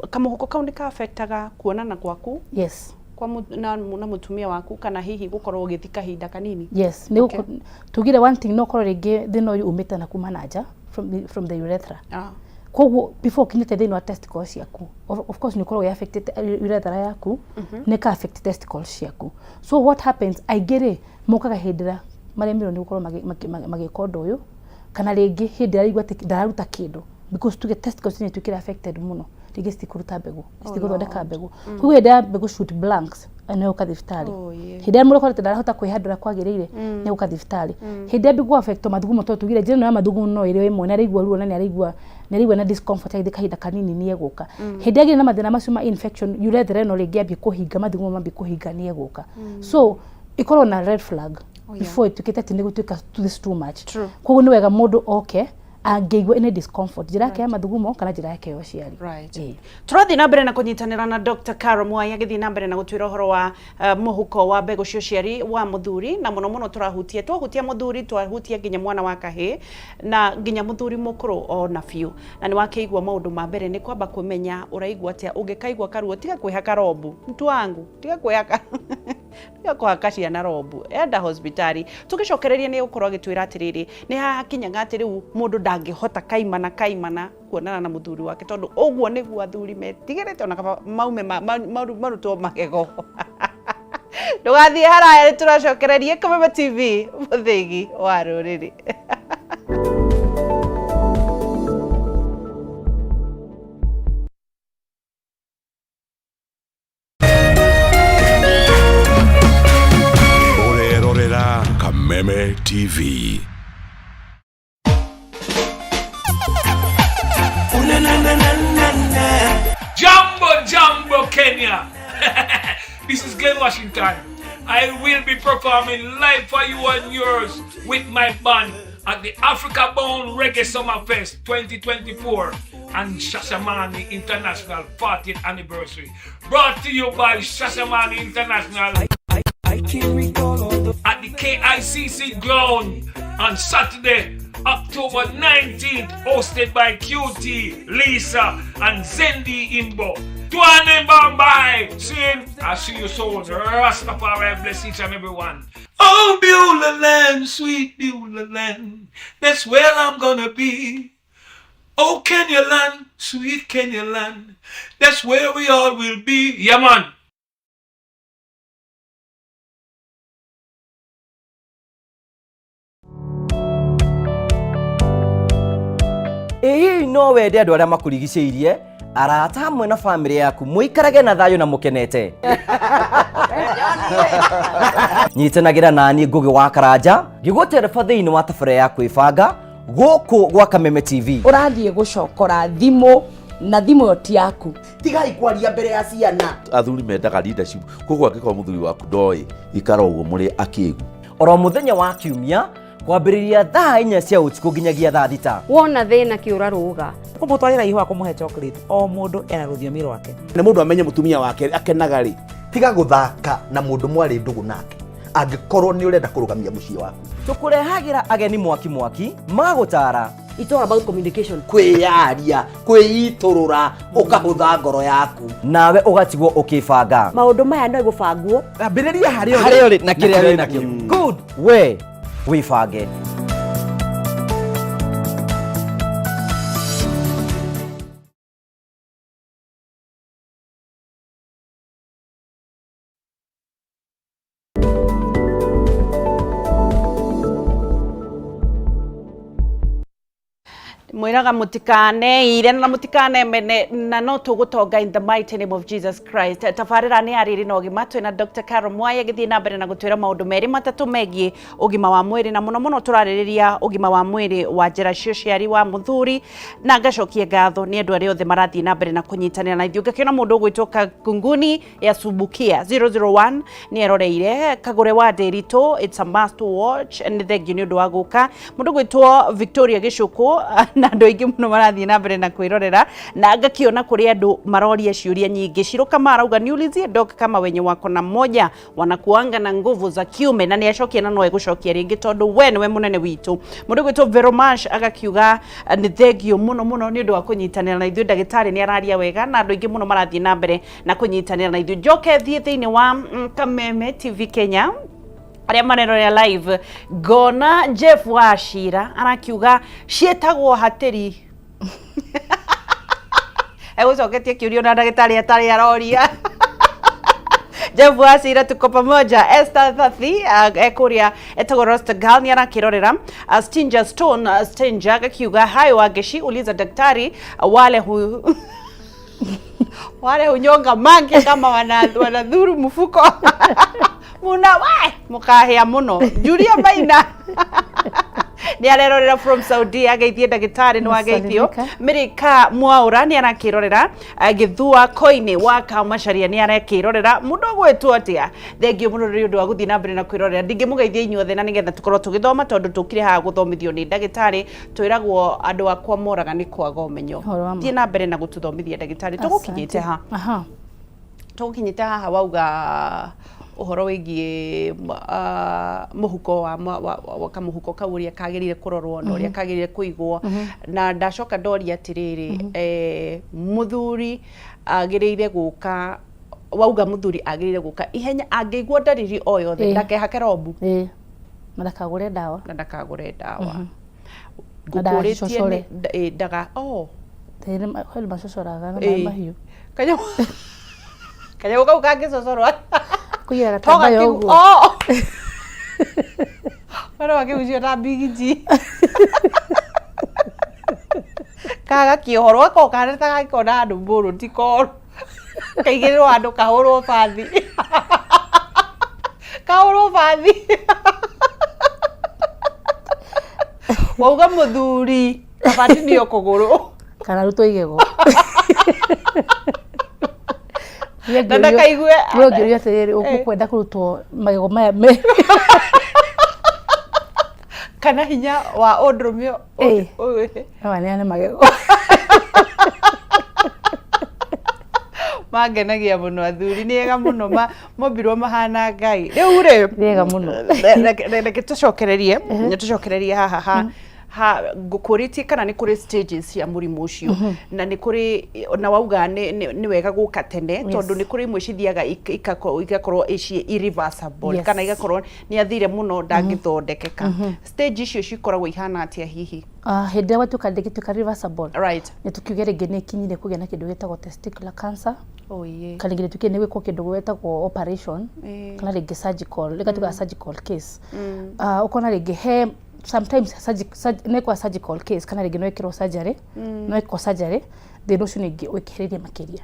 Kamũhuko kau nĩ ka affectaga kuonana gwaku Yes. kwa na mũtumia waku, kana hihi gũkorwo ũgĩthi kahinda kanini? Yes, nĩ tugire one thing, no korwo rĩngĩ thĩna ũyũ umĩte na kuma na nja from the urethra. Koguo before ũkinyĩte thĩinĩ wa testicles ciaku, of course nĩ ũkoragwo affected urethra yaku, nĩ ka affect testicles ciaku. So what happens, aingĩ rĩ mokaga hĩndĩ ĩrĩa maremirwo nĩ gũkorwo magĩka ũndũ ũyũ, kana rĩngĩ hĩndĩ ĩrĩa araigua atĩ ndararuta kĩndũ, because tuge testicles nĩ ituĩkire affected mũno, rĩngĩ citikũruta mbegũ, citigũthondeka mbegũ. Koguo hĩndĩ ya mbegũ shoot blanks, nĩ gũka thibitarĩ. Hĩndĩ ĩrĩa mũndũ akorwo ndarahota kwĩhandũra kwagĩrĩire, nĩ gũka thibitarĩ. Hĩndĩ ĩrĩa mbegũ affect mathugumo, tondũ tugire njĩra ĩno ya mathugumo no ĩrĩ o ĩmwe, nĩ araigua ruo na nĩ araigua na discomfort, agĩthiĩ kahinda kanini nĩ egũka. Hĩndĩ ĩrĩa agĩire na mathĩna macio ma infection, urethra ĩno rĩngĩ yambie kũhinga, mathugumo mambie kũhinga, nĩ egũka. So ĩkorwo na red flag before ĩtuĩkĩte atĩ nĩ gũtuĩka this too much. Koguo nĩ wega mũndũ oke angĩigua any discomfort njĩra yake ya mathugumo kana njĩra yake ya ũciari. Tũrathiĩ na mbere na kũnyitanĩra na Dr. Caro Mwai agĩthiĩ na mbere na gũtwĩra ũhoro wa mũhuko wa mbegũ cia ũciari wa mũthuri, na mũno mũno tũrahutia, twahutia mũthuri, twahutia nginya mwana wa kahĩĩ na nginya mũthuri mũkũrũ ona biũ. Na nĩ wakĩigua maũndũ ma mbere nĩ kwamba kũmenya ũraigua atĩa. Ũngĩkaigua karuo, tiga kwĩhaka rombu, mtu wangu, tiga kũhaka ciana rombu, enda hospitali. Tũgĩcokereria nĩ gũkorwo agĩtwĩra atĩrĩrĩ, nĩ hakinyaga atĩ rĩu mũndũ ndangĩhota kaimana kaimana kuonana na mũthuri wake, tondũ ũguo nĩguo athuri metigĩrĩte ona kaba maume marutwo magego. Ndũgathiĩ haraya, nĩ tũracokereria. Kameme TV, mũthĩgi wa rũrĩrĩ. Ũrerorera Kameme TV. Jambo, Jambo, Kenya. This is Glenn Washington. I will be performing live for you and yours with my band at the Africa Bound Reggae Summer Fest 2024 and Shashamane International 40th Anniversary. Brought to you by Shashamane International at the KICC ground on Saturday, October 19th, hosted by QT, Lisa, and Zendi Imbo. Tuane Bombay! See, I'll see you soon. Rastafari bless each and every one. Oh, Beulah land, sweet Beulah land, that's where I'm gonna be. Oh, Kenya land, sweet Kenya land, that's where we all will be. Yeah, man. Ĩĩ, no wende andũ arĩa makũrigicĩirie, arata hamwe na bamĩrĩ yaku mũikarage na thayũ na mũkenete. Nyitanagĩra nani Ngũgĩ wa Karanja ngĩgũtereba thĩinĩ wa tabarĩra ya kwĩbanga gũkũ gwa Kameme TV. Ũrathiĩ gũcokora thimũ na thimũ ĩyo ti yaku. Tigai kwaria mbere ya ciana. Athuri mendaga leadership, koguo angĩkorwo mũthuri waku ndoĩ, ikara ũguo mũrĩ akĩgu. Oro mũthenya wa kiumia. Kwambĩrĩria thaa inya cia ũtukũ nginyagia thaa thita. Wona thĩna kĩũra rũga. Kũmũtwarĩra ihũa kũmũhe chocolate o mũndũ ena rũthiomi rwake. Na mũndũ amenye mũtumia wake akenaga rĩ. Tiga gũthaka na mũndũ mwarĩ ndũgũ nake angĩkorwo nĩ ũrenda kũrũgamia mũciĩ waku. Tũkũrehagĩra ageni mwaki mwaki magũtara. It's all about communication. Kwĩyaria, kwĩitũrũra, ũkahũtha ngoro yaku. Nawe ũgatigwo ũkĩbanga. Maũndũ maya no gũbangwo. Ambĩrĩria harĩa ũrĩ. Harĩa ũrĩ na kĩrĩa wĩ nakĩo. Good. We wĩbange. Mwĩraga mũtikaneire na mũtikanemene na no tũgũtonga in the mighty name of Jesus Christ. Tabarĩra nĩ ya riri na ũgima, twĩna Dr. Carol Mwai agĩthiĩ na mbere na gũtwĩra maũndũ merĩ matatũ megiĩ ũgima wa mwĩrĩ, na mũno mũno tũrarĩrĩria ũgima wa mwĩrĩ wa njĩra cia ũciari wa mũthuri, na ngacokia ngatho nĩ andũ arĩa othe marathiĩ na mbere na kũnyitanĩra na ithuĩ. Ngakĩona mũndũ ũgwĩtwo Kangunguni ya Subukia 001 nĩ eroreire Kagure wa Ndĩritũ, it's a must watch. Nĩ thengiũ nĩ ũndũ wa gũka. Mũndũ gwĩtwo Victoria Gĩcũkũ na andũ aingĩ mũno marathiĩ na mbere na kwĩrorera, na ngakĩona kũrĩ andũ maroria ciũria nyingĩ. Ciroka marauga niulizie doc kama wenye wako na moja wanakuanga na nguvu za kiume, na nĩ acokia na no egũcokia rĩngĩ tondũ we nĩwe mũnene witũ. Mũndũ gwĩtwo Veromash agakiuga nĩ thengiũ mũno mũno nĩ ũndũ wa kũnyitanĩra na ithuĩ, ndagĩtarĩ nĩ araria wega na andũ aingĩ mũno marathiĩ na mbere na kũnyitanĩra na ithuĩ. Njoke thiĩ thĩinĩ wa Kameme TV Kenya arĩa marerorera live, ngona Jeff Wachira arakiuga ciĩtagwo hatĩri. Egũcoketie kĩũria na ndagĩtarĩ atarĩ aroria. Jeff Wachira tuko pamoja. Esther Thathi ekũrĩa etagwo Rosta Girl nĩ arakĩrorera. Stinger Stone Stinger agakiuga hayo Wangeci, uliza daktari wale hu wale hunyonga mange kama wanadhuru mfuko muna we mukahĩa mũno. Julia Maina nĩ arerorera from Saudi, ageithie ndagĩtarĩ nĩ wageithio. Mĩrĩka Mwaũra nĩ arakĩrorera. Gĩthua Koine wa Kamacharia nĩ arakĩrorera. Mũndũ ũgwĩtwo atĩa? Thengiũ mũno nĩ ũndũ wa gũthiĩ na mbere na kwĩrorera. Ndingĩmũgeithia inyuothe na nĩgetha tũkorwo tũgĩthoma, tondũ tũkire haha gũthomithio nĩ ndagĩtarĩ. Twĩragwo andũ akwa moraga nĩ kwaga ũmenyo. Thiĩ na mbere na gũtũthomithia ndagĩtarĩ. Tũgũkinyĩte ha? Tũgũkinyĩte haha wauga ũhoro wĩgiĩ mũhuko wa kamũhuko kau ũrĩa kagĩrĩire kũrorwo na ũrĩa kagĩrĩire kũigwo, na ndacoka ndoria atĩrĩrĩ, mũthuri agĩrĩire gũka, wauga mũthuri agĩrĩire gũka ihenya angĩigua ndariri o yothe, ndakehake robu na ndakagũre ndawa, na ndakagũre ndawa. Ngũkũrĩtie ndaga o kwĩ macocoraga na maĩ mahiũ. Kanyamũ kau kangĩcocorwo kũiga gatambaya ũguo. Wena wakĩgucio ta mbigiji kagakĩohorwo gakorwo kahana ta gakĩona handũ mbũrũ ti koru, kaigĩrĩrwo handũ kahũrwo bathi, kahũrwo bathi. Wauga mũthuri kabatinio kũgũrũ kana arutwo igego. Na ndakaigue we ũngĩũria atĩrĩrĩ, ũkwenda kũrutwo magego maya me kana hinya wa ũndũrũme no aneane magego. Mangenagia mũno athuri, nĩ ega mũno, mombirwo mahana Ngai. Rĩu rĩ nĩ ega mũno. Reke tũcokererie, tũcokererie haha ha ngũkũrĩtie kana nĩ kũrĩ stages cia mũrimũ ũcio, na nĩ kũrĩ na wauga nĩ wega gũka tene tondũ nĩ kũrĩ imwe cithiaga igakorwo ici irreversible, kana igakorwo nĩ athire mũno ndangĩthondekeka. Stage icio cikoragwo ihana atĩa hihi? Hĩndĩ ĩrĩa gwatuĩka ndĩngĩtuĩka reversible, right, nĩ tũkiuge rĩngĩ nĩ ĩkinyire kũgĩa na kĩndũ gĩtagwo testicular cancer, kana rĩngĩ nĩtuĩke nĩ gwĩkwo kĩndũ gĩtagwo operation, kana rĩngĩ surgical, rĩgatuĩka surgical case. Ũkona rĩngĩ he sometimes nĩ kwa surgical case, kana rĩngĩ no ĩkĩrwo surgery, no ĩkwo surgery, thĩna ũcio ningĩ ũkĩhĩrĩria makĩria.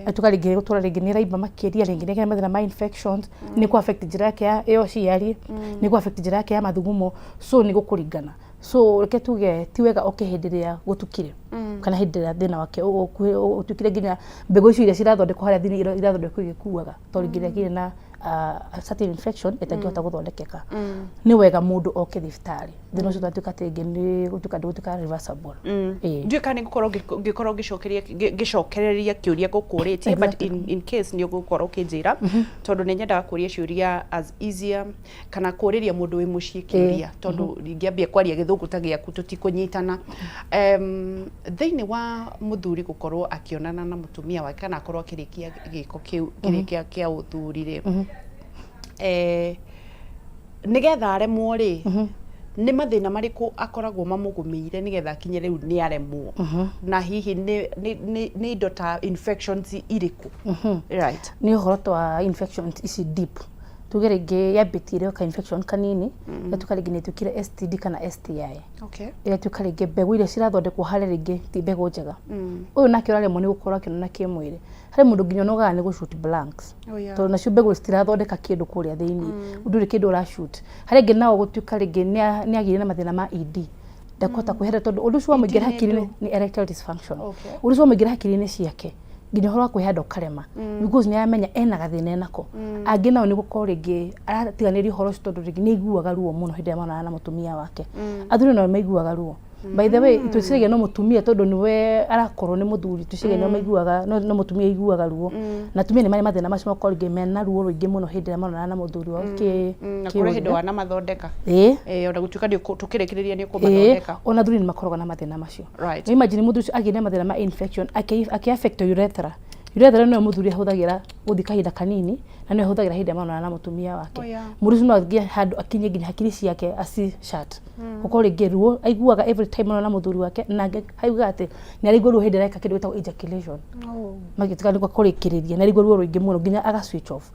Atuka rĩngĩ gũtũra rĩngĩ nĩ ĩraimba makĩria, rĩngĩ nĩ mathĩna ma infections, nĩ kũ affect njĩra yake ya ũciari, nĩ kũ affect njĩra yake ya mathugumo, so nĩ gũkũringana. So reke tuge ti wega oke hĩndĩ ĩrĩa gũtukire. Kana hĩndĩ ĩrĩa thĩna wake ũtuĩkire nginya mbegũ icio iria cirathondekwo harĩa thĩinĩ irathondekwo igĩkuaga, tondũ rĩngĩ rĩagĩire na a certain infection ĩtangĩhota gũthondekeka, nĩ wega mũndũ oke thibitarĩ. Thĩna ũcio twatuĩka atĩ rĩngĩ nĩ gũtuĩka ndũgũtuĩka reversible. Ĩĩ. Ndiũĩ kana nĩ ngũkorwo ngĩkorwo ngĩcokeria ngĩcokereria kĩũria ngũkũrĩtie, but in case nĩ ũgũkorwo ũkĩnjĩra, tondũ nĩ nyendaga kũria ciũria as easier kana kũrĩria mũndũ wĩ mũciĩ kĩũria, tondũ ingĩambia kwaria Gĩthũngũ ta gĩaku tũtikũnyitana. Thĩinĩ wa mũthuri gũkorwo akĩonana na mũtumia wake kana akorwo akĩrĩkia gĩko kĩu kĩrĩa kĩa ũthuri rĩ, nĩgetha aremwo rĩ, nĩ mathĩna marĩkũ akoragwo mamũgũmĩire nĩgetha akinye rĩu nĩ aremwo, na hihi nĩ indo ta infections irĩkũ, right? Nĩ ũhoro ta wa infections ici deep, tuge rĩngĩ yambĩtie ĩrĩ o ka infection kanini, ĩgatuĩka rĩngĩ nĩ ĩtuĩkire STD kana STI, ĩgatuĩka rĩngĩ mbegũ iria cirathondekwo harĩa rĩngĩ ti mbegũ njega. Ũyũ nake ũraremwo nĩ gũkorwo akĩonana kĩmwĩrĩ, harĩ mũndũ nginya ũnogaga nĩ gũ shoot blanks, tondũ nacio mbegũ citirathondeka kĩndũ kũrĩa thĩinĩ, ndũrĩ kĩndũ ũra shoot. Harĩa ĩngĩ nao gũtuĩka rĩngĩ nĩ agĩire na mathĩna ma ED, ndakũhota kwĩhera, tondũ ũndũ ũcio wamũingĩra ED nĩ hakiri-inĩ. ndũ? Nĩ erectile dysfunction. Ũndũ ũcio wamũingĩra hakiri-inĩ ciake, nginya ũhoro wa kwĩhanda ũkarema, because nĩ aramenya ena gathĩna enako. Angĩ nao nĩ gũkorwo rĩngĩ aratiganĩria ũhoro ũcio tondũ rĩngĩ nĩ aiguaga ruo mũno hĩndĩ ĩrĩa monana na mũtumia wake. Athuri nao maiguaga ruo, by the way. Twĩciragia no mũtumia, tondũ nĩwe arakorwo nĩ mũthuri, twĩciragia nĩo maiguaga, no mũtumia aiguaga ruo, na atumia nĩ marĩ mathĩna macio, makorwo rĩngĩ mena ruo rũingĩ mũno hĩndĩ ĩrĩa monana na mũthuri wao kĩ Na kũrĩ hĩndĩ kĩũrĩrĩ. Wanamathondeka. Ĩĩ. Ona gũtuĩka nĩ tũkĩrĩkĩrĩria nĩ ũkũmathondeka. Ona athuri nĩ makoragwo na mathĩna macio. Nĩ imagine mũthuri ũcio agĩire na mathĩna ma infection akĩ affect urethra. Urethra nĩyo mũthuri ahũthagĩra gũthiĩ kahinda kanini, na nĩyo ahũthagĩra hĩndĩ ĩrĩa monana na mũtumia wake. Mũndũ ũcio no athiĩ handũ akinye nginya hakiri ciake aci shut, gũkorwo rĩngĩ ruo aiguaga every time monana na mũthuri wake, na angĩ aiguaga atĩ nĩ araigua ruo hĩndĩ ĩrĩa areka kĩndũ gĩtagwo ejaculation, magĩtuĩka nĩ kũrĩkĩrĩria, nĩ araigua ruo rũingĩ mũno nginya aga switch off.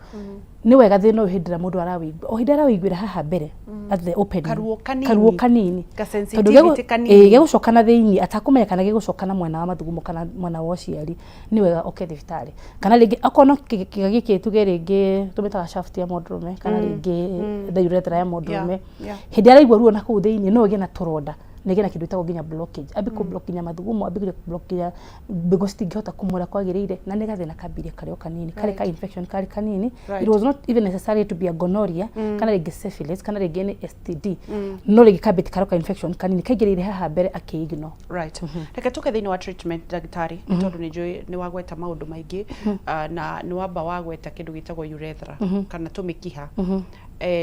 Nĩ wega thĩna ũyũ hĩndĩ ĩrĩa mũndũ arawĩigua, o hĩndĩ arawĩiguĩra haha mbere at the opening, Karuo kanini. Karuo kanini. Ka Tondũ sensitivity kanini. Ĩĩ, gegũcoka na thĩinĩ atakũmenya kana gegũcoka na mwena wa mathugumo kana mwena wa ũciari, nĩ wega oke thibitarĩ. Kana rĩngĩ akorwo no kĩga gĩkĩ, tuge rĩngĩ tũmĩtaga shaft ya mũndũrũme, kana rĩngĩ the urethra ya mũndũrũme, hĩndĩ ĩrĩa araigua ruo na kũu thĩinĩ, no ĩgĩe na tũronda na ĩgĩe na kĩndũ gĩtagwo nginya blockage, ambie kũ block nginya mathugumo, ambie kũ block nginya mbegũ citingĩhota kumũra kwagĩrĩire, na nĩ gathĩna kambirie karĩ o kanini, karĩ ka infection karĩ kanini. It was not even necessary to be a gonorrhea kana rĩngĩ syphilis kana rĩngĩ nĩ STD, no rĩngĩ kambĩti karĩ o ka infection kanini kaingĩrĩire haha mbere akĩ-ignore. Right, reke tũke thĩinĩ wa treatment, ndagĩtarĩ, nĩ tondũ nĩ njũĩ nĩ wagweta maũndũ maingĩ, na nĩ wamba wagweta kĩndũ gĩtagwo urethra kana tũmĩkiha.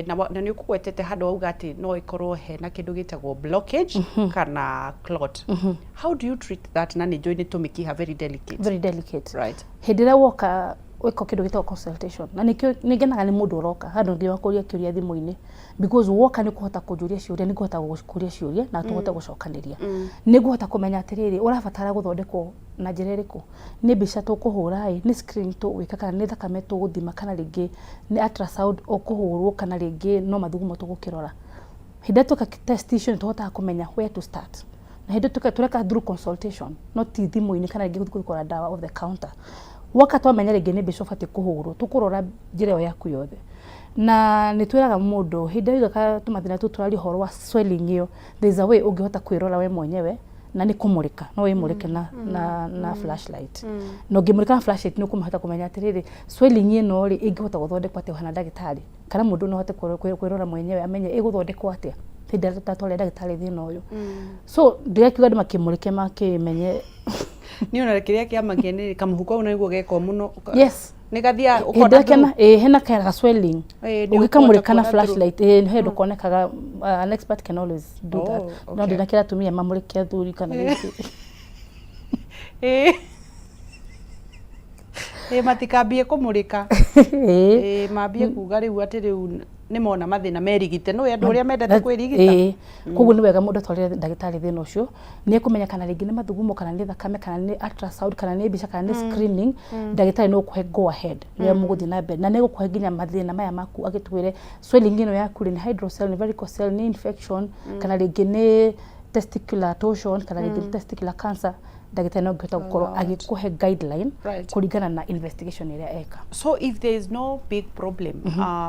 Na nĩ ũkũgwetete handũ wauga atĩ no ĩkorwo hena kĩndũ gĩtagwo blockage kana clot. How do you treat that? Na nĩ njũĩ nĩ tũmĩkiha very delicate. Very delicate. Hĩndĩ ĩrĩa woka wĩka kĩndũ gĩtagwo consultation, na nĩkĩo nĩ ngenaga nĩ mũndũ ũroka handũ nginya kũria kĩũria thimũ-inĩ, because woka nĩ kũhota kũnjũria ciũria, nĩ ngũhota gũkũria ciũria na tũhote gũcokanĩria, nĩ ngũhota kũmenya atĩrĩrĩ, ũrabatara gũthondekwo na njĩra ĩrĩkũ, nĩ mbica tũkũhũra ĩ, nĩ screen tũgwĩka, kana nĩ thakame tũgũthima, kana rĩngĩ nĩ ultrasound ũkũhũrwo, kana rĩngĩ no mathugumo tũgũkĩrora. Hĩndĩ ĩrĩa tweka test icio, nĩ tũhotaga kũmenya where to start, na hĩndĩ ĩyo tũreka through consultation, no ti thimũ-inĩ kana rĩngĩ gũthiĩ kũgũra ndawa off the counter. Woka twamenya rĩngĩ nĩ mbica ũbatiĩ kũhũrwo, tũkũrora njĩra ĩyo yaku yothe, na nĩ twĩraga mũndũ hĩndĩ ĩrĩa waigua tũmathĩna tũu tũraria ũhoro wa swelling ĩyo, there is a way ũngĩhota kwĩrora we mwenyewe, na nĩ kũmũrĩka, no wĩmũrĩke na flashlight. Na ũngĩmũrĩka na flashlight, nĩ ũkũhota kũmenya atĩrĩrĩ, swelling ĩno rĩ, ĩngĩhota gũthondekwo atĩa hana ndagĩtarĩ, kana mũndũ no ahote kwĩrora mwenyewe amenye ĩgũthondekwo atĩa hĩndĩ ĩrĩa tũtatwarĩra ndagĩtarĩ thĩna ũyũ. So ndĩrakiuga andũ makĩmũrĩke makĩmenye. Nĩ ona kĩrĩa kĩamakia nĩ kamũhuko au nĩguo gekwo mũno. Nĩ gathiaga Hĩndĩ ũkona ĩrĩa kena ĩĩ hena ka swelling, Ĩĩ, nĩ ũngĩkamũrĩka na ũkũhota kuona through. flashlight, ĩĩ he ndũ konekaga. An expert can always do that. No ndinakĩra atumia mamũrĩke athuri kana gĩkĩ. Ĩĩ, matikambie kũmũrĩka. Ĩĩ. Ĩĩ, mambie kuga rĩu atĩ rĩu nĩ mona mathĩna merigite, nĩ andũ arĩa mendete kwĩrigita. Ĩĩ, koguo nĩ wega mũndũ atwarĩre ndagĩtarĩ thĩna ũcio, nĩ ekũmenya kana rĩngĩ nĩ mathugumo, kana nĩ thakame, kana nĩ ultrasound, kana nĩ mbica, kana nĩ screening. Ndagĩtarĩ no ũkũhe go ahead rĩrĩa mũgũthiĩ na mbere, na nĩ egũkũhe nginya mathĩna maya maku, agĩtwĩre swelling ĩno yaku rĩ, nĩ hydrocele, nĩ varicocele, nĩ infection, kana rĩngĩ nĩ testicular torsion, kana rĩngĩ nĩ testicular cancer. Ndagĩtarĩ no angĩhota gũkorwo agĩkũhe guideline kũringana na investigation ĩrĩa eka. So if there is no big problem,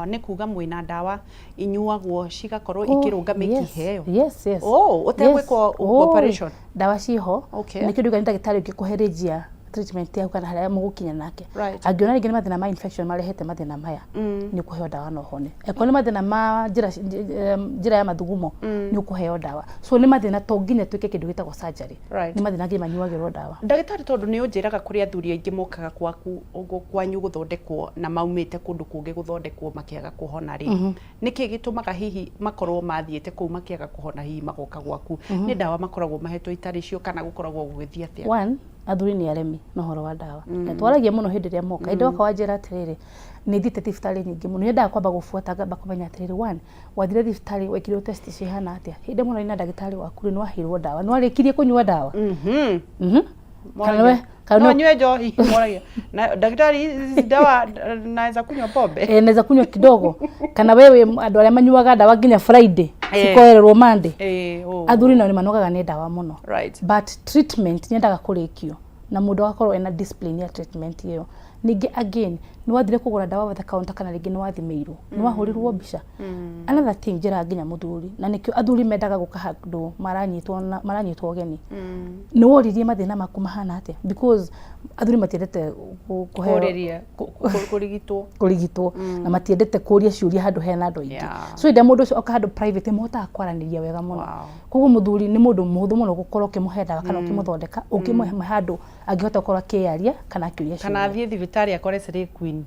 nĩ kuga mwĩna ndawa inyuagwo cigakorwo ikĩrũnga mĩkiha ĩyo? Yes. Oh, ũtegwĩkwo operation? Ndawa ciho. Nĩkĩo ndiuga nĩ ndagĩtarĩ ũngĩkũhe range ya treatment yaku kana harĩa mũgũkinya nake. Angĩona rĩngĩ nĩ mathĩna ma infection marehete mathĩna maya, nĩ ũkũheo ndawa na ũhone. Angĩkorwo nĩ mathĩna ma njĩra ya mathugumo, nĩ ũkũheo ndawa. So nĩ mathĩna to nginya twĩke kĩndũ gĩtagwo surgery. Nĩ mathĩna nginya manyuagĩrwo ndawa. Ndagĩtarĩ, tondũ nĩ ũnjĩraga kũrĩ athuri aingĩ mokaga gwaku ũguo kwanyu gũthondekwo na maumĩte kũndũ kũngĩ gũthondekwo makĩaga kũhona rĩ, nĩkĩ gĩtũmaga hihi makorwo mathiĩte kũu makĩaga kũhona, hihi magoka gwaku? Nĩ ndawa makoragwo mahetwo itarĩ cio kana gũkoragwo gũgĩthiĩ atĩa? One, athuri nĩ aremi na ũhoro wa ndawa, na twaragia mũno hĩndĩ ĩrĩa moka. Hĩndĩ woka wanjĩra atĩrĩrĩ, nĩ thiĩte thibitarĩ nyingĩ mũno, nyendaga kwamba gũbuata ngamba kũmenya atĩrĩrĩ, one, wathire thibitarĩ wekirwo test cihana atĩa? Hĩndĩ ĩmwe na ndagĩtarĩ waku rĩ, nĩ waheirwo ndawa? Nĩ warĩkirie kũnyua ndawa? Kana we kana No nyue njohi? Moragia na ndagĩtarĩ, hizi dawa naweza kunywa pombe? Eh, naweza kunywa kidogo? Kana wewe andũ arĩa manyuaga ndawa nginya Friday, cikoererwo Monday. Oh. Athuri nao nĩ manogaga nĩ ndawa mũno. But treatment nyendaga kũrĩkio na mũndũ agakorwo ena discipline ya treatment ĩyo. Ningĩ again, nĩ wathire kũgũra ndawa over the counter kana rĩngĩ nĩ wathimĩirwo, nĩ wahũrirwo mbica? Another thing njĩraga nginya mũthuri, na nĩkĩo athuri mendaga gũka handũ maranyitwo na maranyitwo ũgeni, nĩ woririe mathĩna maku mahana atĩa? Because athuri matiendete kũheo Kũrĩria kũrigitwo. Kũrigitwo, na matiendete kũria ciũria handũ hena andũ aingĩ. So hĩndĩ ĩrĩa mũndũ ũcio oka handũ private, mahotaga kwaranĩria wega mũno. Koguo mũthuri nĩ mũndũ mũhũthũ mũno gũkorwo ũkĩmũhe ndawa kana ũkĩmũthondeka, ũkĩmũhe handũ angĩhota gũkorwo akĩyaria kana akĩũria Kana ciũria. athiĩ thibitarĩ akore slay queen.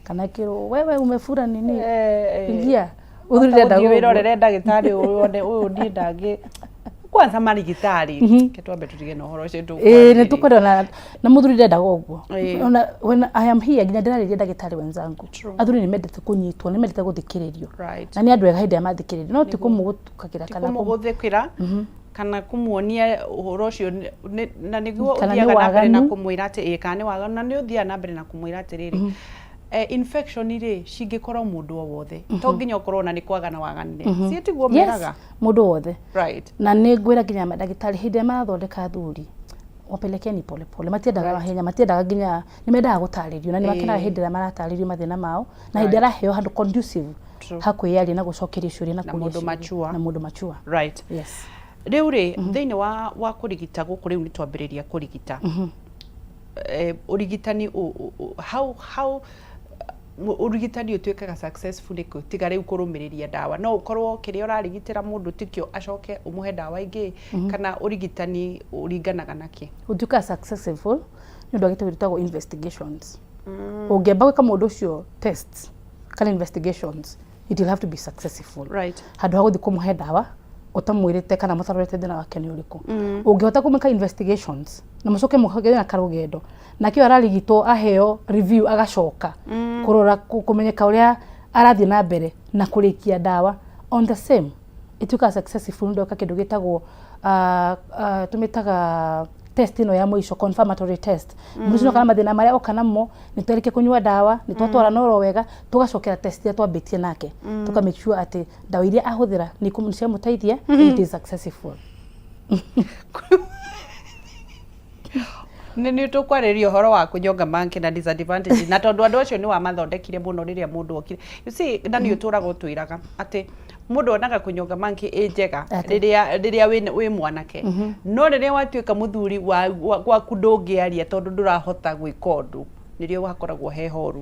Kana kĩrwo, "Wewe umefura nini, ingia." Mũthuri ndendaga Ũthiĩ ũguo. wĩrorere ndagĩtarĩ ũyũ, wone ũyũ niĩ ndangĩ kwanza marigitari. Ke twambe tũtige na ũhoro ũcio. Ĩĩ, nĩ tũkwenda na mũthuri ndendaga ũguo. Ona when I am here nginya ndĩrarĩria ndagĩtarĩ wenzangu, athuri nĩ mendete kũnyitwo, nĩ mendete gũthikĩrĩrio. Na nĩ andũ ega hĩndĩ ĩrĩa mathikĩrĩrio, no ti kũmũgũtukagĩra kana kũmũgũthĩkĩra kana kũmuonia ũhoro ũcio na nĩguo Kana nĩ ũthiaga na mbere na waganu. kũmwĩra atĩ ĩĩ, kana nĩ waganu, na nĩ ũthiaga na mbere na kũmwĩra atĩrĩrĩ, infection rĩ, cingĩkorwo mũndũ o wothe, to nginya ũkorwo na nĩ kwagana waganire ciĩtiguo meraga. Mũndũ wothe. Na nĩ ngwĩra nginya mandagĩtarĩ, hĩndĩ ĩrĩa marathondeka athuri, wapelekeni polepole. Matiendaga mahenya, matiendaga nginya nĩ mendaga gũtarĩrio na nĩ makenaga hĩndĩ ĩrĩa maratarĩrio mathĩna mao na hĩndĩ ĩrĩa araheo handũ conducive ha kwĩyaria na gũcokeria ciũria na Na kũria mũndũ ciũria. mature. Na mũndũ mature. Rĩu rĩ, thĩinĩ wa kũrigita gũkũ, rĩu nĩ twambĩrĩria kũrigita, ũrigitani how ũrigitani ũtuĩkaga successful nĩkũ, tiga rĩu kũrũmĩrĩria ndawa? No ũkorwo kĩrĩa ũrarigitĩra mũndũ tikĩo, acoke ũmũhe ndawa ingĩ, kana ũrigitani ũringanaga na kĩ? Ũtuĩkaga successful nĩ ũndũ wa gĩtũmi gĩtagwo investigations. Ũngĩamba gwĩka mũndũ ũcio tests kana investigations, it will have to be successful. Handũ ha gũthiĩ kũmũhe ndawa ũtamwĩrĩte kana mũtarorete thĩna wake nĩ ũrĩkũ. Ũngĩhota kũmĩka investigations na mũcoke mũgĩe na karũgendo nakĩo, ararigitwo, aheo review, agacoka kũrora kũmenyeka ũrĩa arathiĩ na mbere na kũrĩkia ndawa on the same, ĩtuĩkaga successful nĩ ũndũ kĩndũ gĩtagwo tũmĩtaga test ĩno ya mũico, confirmatory test. Mũndũ ũcio kana mathĩna marĩa oka namo, nĩ twarĩkia kũnyua ndawa, nĩ twatwarana oro wega, tũgacokera test ĩrĩa twambĩtie nake, tũka make sure atĩ ndawa iria ahũthĩra nĩ ciamũteithia. It is successful. Nĩ tũkwarĩria ũhoro wa kũnyonga monkey na disadvantage, na tondũ andũ acio nĩ wamathondekire mũno rĩrĩa mũndũ okire, you see, na nĩ ũtũraga ũtwĩraga atĩ mũndũ onaga kũnyonga monkey ĩ njega rĩrĩa wĩ mwanake, no rĩrĩa watuĩka mũthuri gwaku ndũngĩaria tondũ ndũrahota gwĩka ũndũ, nĩrĩo hakoragwo he horu.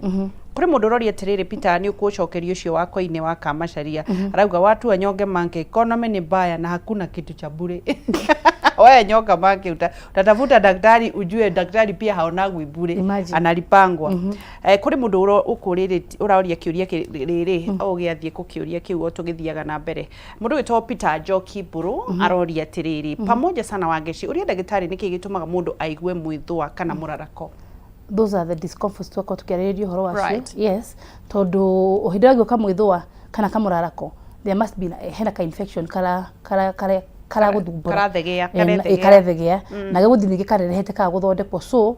Kũrĩ mũndũ ũroria atĩrĩrĩ, Peter, nĩ ũkũcokeria ũcio wa koine wa Kamacharia, arauga watu wanyonge monkey, economy ni mbaya na hakuna kitu cha bure. Wewe nyonga monkey, utatafuta daktari, ujue daktari pia haonagwi bure. Imagine. Analipangwa. Kũrĩ mũndũ ũkũrĩrĩ ũroria kĩũria rĩrĩ o gĩathiĩ kũkĩũria kĩu o tũgĩthiaga na mbere. Mũndũ wĩtagwo Peter Njoki Mbũrũ aroria atĩrĩrĩ, "Pamoja sana Wangeci, ũria ndagĩtarĩ nĩkĩ gĩtũmaga mũndũ aigue mwĩthũa kana mũrarako?" Those are the discomforts twakorwo tukĩarĩrĩria ũhoro wacio. Yes, tondũ hĩndĩ ĩrĩa gĩũka mwĩthũa kana kamũrarako, there must be hena ka infection kara karagũthumbũra. Karathegea, Eh, karethegea. Karethegea na gĩgũthiĩ ningĩ karerehete kaga gũthondekwo, so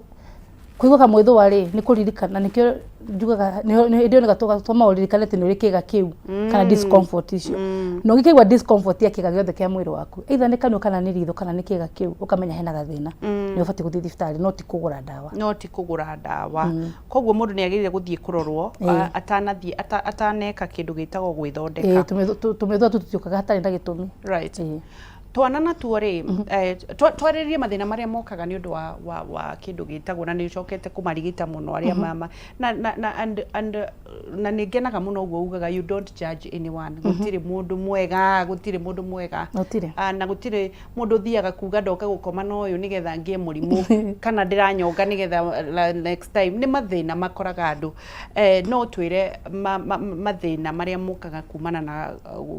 Kũigua kamwĩthũa rĩ, nĩ kũririkana nĩkĩo njugaga hĩndĩ ĩyo nĩgatũma ũririkane atĩ nĩ ũrĩ kĩga kĩu kana discomfort icio. Na ũngĩkaigua discomfort ya kĩga gĩothe kĩa mwĩrĩ waku, either nĩ kanua kana nĩ ritho kana nĩ kĩga kĩu, ũkamenya hena gathĩna, nĩ ũbatiĩ gũthiĩ thibitarĩ no ti kũgũra ndawa. No ti kũgũra ndawa. Koguo mũndũ nĩ agĩrĩire gũthiĩ kũrorwo atanathiĩ ataneka kĩndũ gĩtagwo gwĩthondeka. Tũmĩthũa tũtiũkaga hatarĩ na gĩtũmi. Right. Twana natuo rĩ, twarĩrĩrie mathĩna marĩa mokaga nĩ ũndũ wa, wa, wa kĩndũ gĩtagwo, na nĩ ũcokete kũmarigita mũno arĩa mama na, na, na, and, and, na nĩ ngenaga mũno ũguo ugaga you don't judge anyone. Gũtirĩ mũndũ mwega, gũtirĩ mũndũ mwega. Gũtirĩ. Na gũtirĩ mũndũ ũthiaga kuga ndoka gũkoma na ũyũ nĩgetha ngĩe mũrimũ kana ndĩranyonga nĩgetha next time. Nĩ mathĩna makoraga andũ. No ũtwĩre mathĩna marĩa mokaga kumana na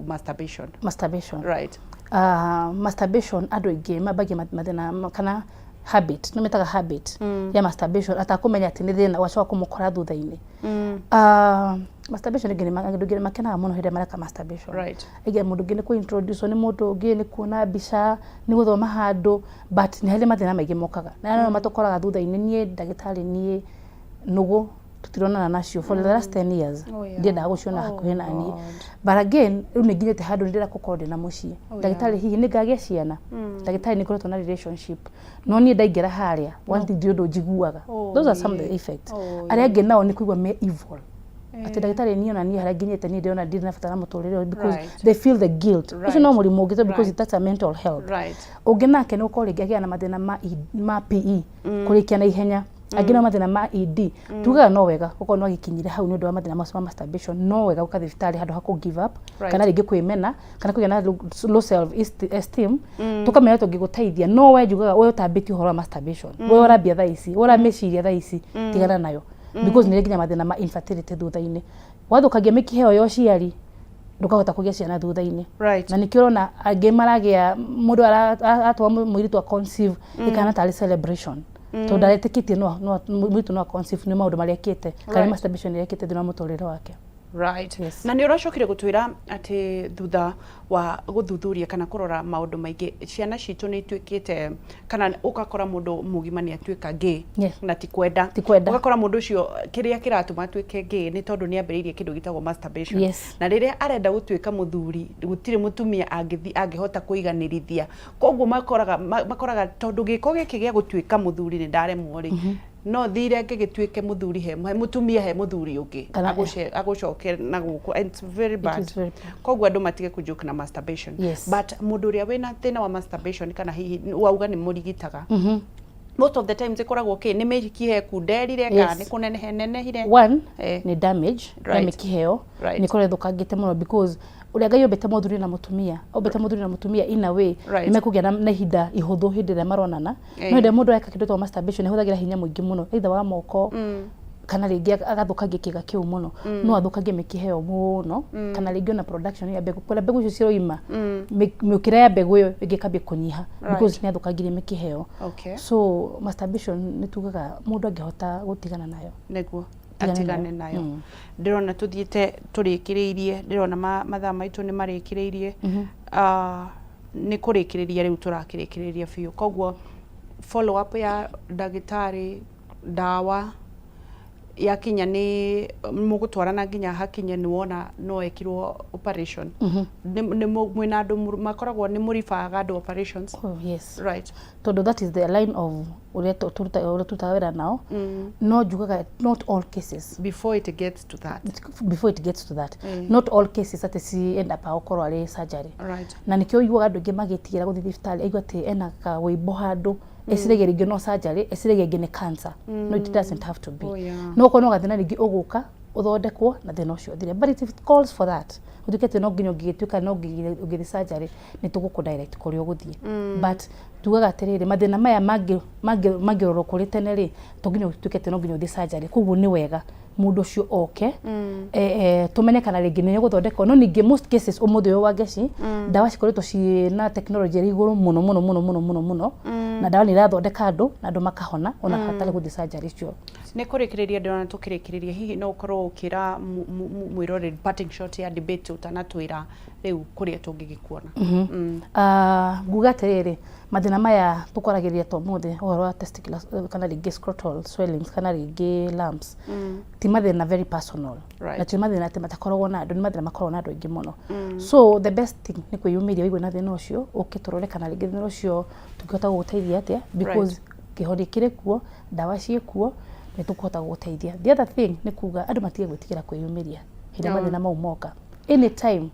masturbation. Masturbation. Right. Masturbation andũ aingĩ mambagia mathĩna kana habit, nĩ metaga habit ya masturbation atakũmenya atĩ nĩ thĩna ũgacoka kũmũkora thutha-inĩ. Masturbation ĩngĩ andũ aingĩ nĩ makenaga mũno hĩndĩ ĩrĩa mareka masturbation. Right. Ĩngĩ mũndũ ũngĩ nĩ kũ introduce nĩ mũndũ ũngĩ, nĩ kuona mbica, nĩ gũthoma handũ, but nĩ harĩ mathĩna maingĩ mokaga. Na arĩa matũkoraga thutha-inĩ, niĩ ndagĩtarĩ niĩ nũgũ tũtironana nacio for the last 10 years. Ndiendaga gũciona hakuhĩ na niĩ. But again, rĩu nĩ nginyĩte handũ nĩ ndĩrenda gũkorwo ndĩna mũciĩ. Ndagĩtarĩ hihi nĩ ngagĩa ciana? Ndagĩtarĩ nĩ ngoretwo na relationship. No niĩ ndaingĩra harĩa, one thing ndirĩ ũndũ njiguaga. Those are some of the effects. Arĩa angĩ nao nĩ kũigua me evil. Atĩ ndagĩtarĩ niĩ ona niĩ harĩa nginyĩte niĩ ndĩrona ndirĩ na bata na mũtũrĩre ũyũ because they feel the guilt. Ũcio no mũrimũ ũngĩ because that's a mental health. Ũngĩ nake nĩ gũkorwo rĩngĩ agĩa na mathĩna ma PE, kũrĩkia na ihenya. Angĩ no mathĩna ma ED. Tugaga no wega gũkorwo no agĩkinyire hau nĩ ũndũ wa mathĩna macio ma masturbation, no wega gũka thibitarĩ handũ ha kũ give up, kana rĩngĩ kwĩmena, kana kũgĩa na low self esteem, tũkamenya tũngĩgũteithia. No we njugaga we ũtambĩtie ũhoro wa masturbation, we ũrambia thaa ici, we ũramĩciria thaa ici, tigana nayo. Because nĩ nginya mathĩna ma infertility thutha-inĩ. Wathũkangia mĩkiha ĩyo ya ũciari, ndũkahota kũgĩa ciana thutha-inĩ. Na nĩkĩo ũrona angĩ maragĩa, mũndũ aratwara mũirĩtu a conceive, ĩkahana tarĩ celebration. Tondũ ndaretĩkĩtie mũirĩtu no a conceive nĩ maũndũ marĩa ekĩte, kana masturbation ĩrĩa ekĩte thĩinĩ wa mũtũrĩre wake. Right. Na nĩ ũracokire gũtwĩra atĩ thutha wa gũthuthuria kana kũrora maũndũ maingĩ, ciana citũ nĩ ituĩkĩte, kana ũgakora mũndũ mũgima nĩ atuĩka gay, na ti kwenda. Ti kwenda. Ũgakora mũndũ ũcio kĩrĩa kĩratũma atuĩke gay nĩ tondũ nĩ ambĩrĩirie kĩndũ gĩtagwo masturbation. Na rĩrĩa arenda gũtuĩka mũthuri, gũtirĩ mũtumia angĩhota kũiganĩrithia. Koguo makoraga tondũ gĩko gĩkĩ gĩa gũtuĩka mũthuri nĩ ndaremwo rĩ, no thire ngĩgĩtuĩke mũthuri he mũtumia he mũthuri ũngĩ agũcoke na gũkũ. And it's very bad. It is very bad. Koguo andũ matige kũ joke na masturbation. But mũndũ ũrĩa wĩna thĩna wa masturbation kana hihi wauga nĩ mũrigitaga, most of the times ĩkoragwo kĩ nĩ mĩkiha ĩkunderire kana nĩ kũnenehe nenehire? One, nĩ damage ya mĩkiha ĩyo, nĩ ĩkoragwo ĩthũkangĩte mũno because ũrĩa Ngai ombĩte mũthuri na mũtumia, ombĩte mũthuri na mũtumia in a way nĩ mekũgĩa na ihinda ihũthũ hĩndĩ ĩrĩa maronana. No hĩndĩ ĩrĩa mũndũ areka kĩndũ ta masturbation, ahũthagĩra hinya mũingĩ mũno, either wa moko kana rĩngĩ agathũkangia kĩga kĩu mũno. No athũkangie mĩkiha ĩyo mũno, kana rĩngĩ ona production ya mbegũ, kũrĩa mbegũ icio ciroima, mĩũkĩre ya mbegũ ĩyo ĩngĩ ĩkambia kũnyiha because nĩ athũkangirie mĩkiha ĩyo. So masturbation nĩ tugaga mũndũ angĩhota gũtigana nayo, nĩguo atigane nayo. Ndĩrona tũthiĩte tũrĩkĩrĩirie, ndĩrona mathaa maitũ nĩ marĩkĩrĩirie. Nĩ kũrĩkĩrĩria rĩu tũrakĩrĩkĩrĩria biũ. Koguo follow up ya ndagĩtarĩ, ndawa yakinya nĩ mũgũtwarana nginya hakinye nĩ wona no ekirwo operation. Nĩ mwĩna andũ makoragwo nĩ mũribaga andũ operations? Oh, yes. Right. Tondũ that is the line of ũrĩa tũrutaga wĩra nao. No njugaga not all cases. Before it gets to that. Before it gets to that. Not all cases atĩ ci end up gũkorwo arĩ surgery. Na nĩkĩo ũiguaga andũ aingĩ magĩtigĩra gũthiĩ thibitarĩ, aigua atĩ ena kawĩimbo handũ, eciragia rĩngĩ no surgery, eciragia rĩngĩ nĩ cancer. No it doesn't have to be. No okorwo no gathĩna rĩngĩ ũgũka ũthondekwo na thĩna ũcio ũthire. But if it calls for that, ũtuĩke atĩ no nginya ũngĩgĩtuĩka no nginya ũngĩthiĩ surgery, nĩ tũgũkũ direct kũrĩa ũgũthiĩ. But tugaga atĩrĩrĩ, mathĩna maya mangĩrorwo kũrĩ tene rĩ, to nginya ũtuĩke atĩ no nginya ũthiĩ surgery. Koguo nĩ wega mũndũ ũcio oke, tũmenye kana rĩngĩ nĩ egũthondekwo. No ningĩ most cases ũmũthĩ ũyũ wa ngeci, ndawa cikoretwo ciĩna technology ĩrĩ igũrũ mũno mũno mũno mũno mũno mũno, na ndawa nĩ irathondeka andũ na andũ makahona ona hatarĩ gũthiĩ surgery icio. Right. Nĩ kũrĩkĩrĩria ndĩrona tũkĩrĩkĩrĩria, hihi no ũkorwo ũkĩra mwĩroreri parting shot ya debate ũtanatwĩra rĩu kũrĩa tũngĩgĩkuona? Ah, nguga atĩrĩrĩ, mathĩna maya tũkwaragĩrĩria ta ũmũthĩ, ũhoro wa testicular kana rĩngĩ scrotal swellings kana rĩngĩ lumps, ti mathĩna very personal. Na ti mathĩna atĩ matakoragwo na andũ, nĩ mathĩna makoragwo na andũ aingĩ mũno. So the best thing nĩ kwĩyumĩria wĩigue na thĩna ũcio, ũke tũrore kana rĩngĩ thĩna ũcio tũngĩhota gũgũteithia atĩa, because kĩhonia kĩrĩ kuo, ndawa ciĩ kuo, nĩ tũkũhota gũgũteithia. The other thing nĩ kuga andũ matige gwĩtigĩra kwĩyumĩria hĩndĩ ĩrĩa mathĩna mau moka, anytime.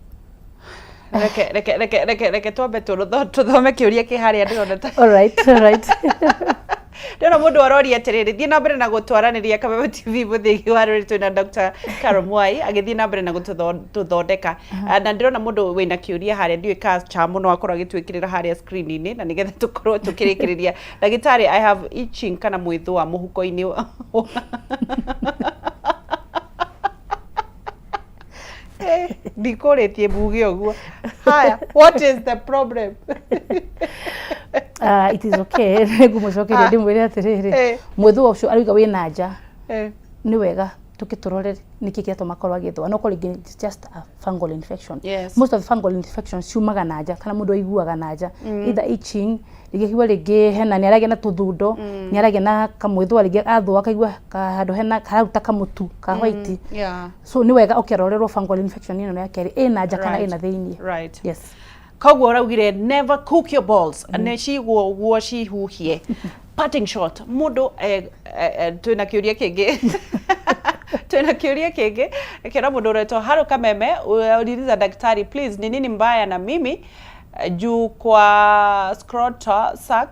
Reke reke reke reke reke twambe tũthome kĩũria kĩ harĩa ndĩrona ta All right. Ndĩrona mũndũ aroria atĩrĩrĩ, thiĩ na mbere na gũtwaranĩria Kameme TV mũthĩgi wa rũrĩ, twĩna Dr. Carol Mwai agĩthiĩ na mbere na gũtũthondeka. Na ndĩrona mũndũ wĩna kĩũria harĩa, ndiũĩ ka cha mũno akorwo agĩtwĩkĩrĩra harĩa screen-inĩ, na nĩgetha tũkorwo tũkĩrĩkĩrĩria. Ndagĩtarĩ, I have itching kana mwĩthũa mũhuko-inĩ. Ndikũrĩtie mbuge ũguo. Haya, what is the problem? Uh, it is okay, ngũmũcokeria ndĩmwĩre atĩrĩrĩ, mwĩthũa ũcio arauga wĩna nja, nĩ wega tũkĩtũrore nĩkĩ kĩratũma akorwo agĩthũa, no korwo rĩngĩ it's just a fungal infection. Most of the fungal infections ciumaga na nja, kana mũndũ aiguaga na nja, either itching, rĩngĩ akigua rĩngĩ hena nĩ aragĩa na tũthundo, nĩ aragĩa na kamwĩthũa, rĩngĩ athũa akaigua handũ hena kararuta kamũtu ka white. So nĩ wega ũkĩrorerwo fungal infection ĩno ya kerĩ, ĩna nja kana ĩna thĩiniĩ. Yes. Koguo ũraugire never cook your balls, nĩ cigwo ũguo cihuhie. Parting shot, mũndũ twĩna kĩũria kĩngĩ, twĩna kĩũria kĩngĩ kĩra mũndũ ũretwo Haru Kameme, uliza daktari, please, ni nini mbaya na mimi juu kwa scrotal sac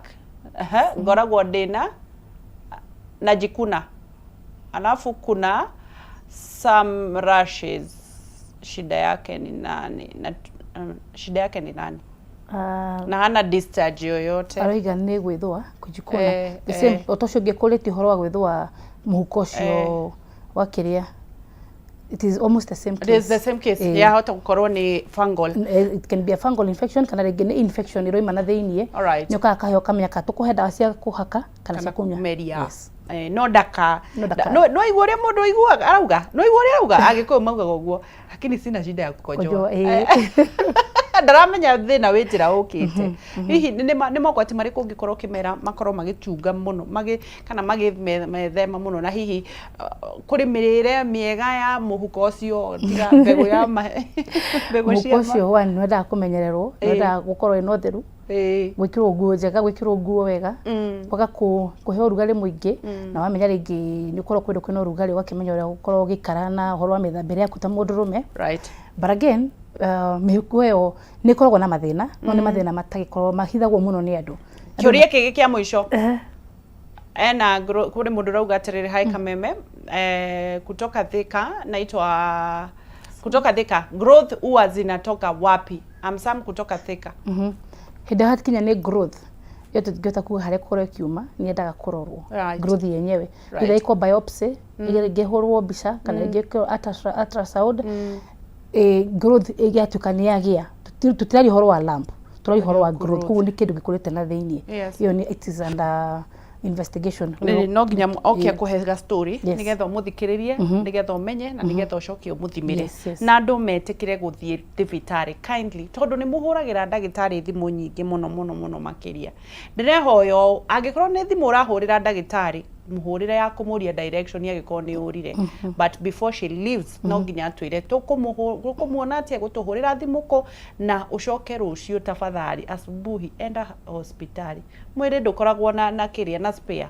ngoragwo ndĩna najikuna, alafu kuna some rashes, shida yake ni nani? Na, shida yake ni nani? Na hana discharge yoyote. Aroiga nĩ gwĩthũa, kujikuna. The same o ta ũcio ũngĩ kũrĩtie ũhoro wa gwĩthũa mũhuko ũcio wa kĩrĩa, it is almost the same It is the same case. Yahota gũkorwo nĩ fungal. It can be a fungal infection kana rĩngĩ nĩ infection ĩroima na thĩiniĩ. Nĩ ũkaga kaheo kamenya kana tũkũhe ndawa cia kũhaka kana cia kũnyua. Kũmeria. Yes. No ndaka No ndaka- no igua ũrĩa mũndũ aiguaga arauga, no igua ũrĩa arauga, Agĩkũyũ maugaga ũguo, lakini sina shida ya kukojoa. Kojoa, eh. Ndaramenya thĩna wĩ njĩra ũkĩte. Hihi nĩ mogwati marĩkũ ũngĩkorwo ũkĩmera makorwo magĩchunga mũno magĩ kana magĩmethema mũno, na hihi kũrĩ mĩrĩre mĩega ya mũhuko ũcio tiga mbegũ ya mbegũ Mũhuko cia ũcio one nĩ wendaga kũmenyererwo, nĩ wendaga gũkorwo wĩna ũtheru, gwĩkĩrwo nguo njega, gwĩkĩrwo nguo wega, kwaga kũhe ũrugarĩ mũingĩ, na wamenya rĩngĩ nĩ ũkorwo kũndũ kwĩna ũrugarĩ, ũgakĩmenya ũrĩa ũgũkorwo ũgĩikara na ũhoro wa mĩthambĩre yaku ta mũndũrũme. But again, mĩhuko ĩyo nĩ ĩkoragwo na mathĩna, no nĩ mathĩna matagĩkorwo mahithagwo mũno nĩ andũ. Kĩũria kĩngĩ kĩa mũico, ena kũrĩ mũndũ ũrauga atĩrĩrĩ, hi Kameme, kutoka Thika, naitwa kutoka Thika, growth huwa zinatoka wapi? I'm Sam kutoka Thika. Hĩndĩ ĩyo hakinya nĩ growth ĩyo, tũtingĩhota kuga harĩa kũrĩa ĩkiuma, nĩ yendaga kũrorwo. Growth yenyewe, either ĩkwo biopsy, rĩngĩ ĩhũrwo mbica, kana rĩngĩ ĩkwo ultrasound. Growth ĩgĩatuĩka nĩ yagĩa, tũtiraria ũhoro wa lump, tũraria ũhoro wa growth, koguo nĩ kĩndũ gĩkũrĩte na thĩiniĩ. Ĩyo nĩ it is under investigation. No nginya oke akũhe ga story nĩgetha ũmũthikĩrĩrie, nĩgetha ũmenye na nĩgetha ũcoke ũmũthimĩre. Na andũ metĩkĩre gũthiĩ thibitarĩ kindly, tondũ nĩ mũhũragĩra ndagĩtarĩ thimũ nyingĩ mũno mũno mũno makĩria. Ndĩrehoya ũũ, angĩkorwo nĩ thimũ ũrahũrĩra ndagĩtarĩ, mũhũrĩre ya kũmũria direction angĩkorwo nĩ ũrire, but before she leaves no nginya atwĩre tũkũmuona atĩa, gũtũhũrĩra thimũ kũ, na ũcoke rũciũ tafadhali asubuhi, enda hospitali. Mwĩrĩ ndũkoragwo na kĩrĩa na spare,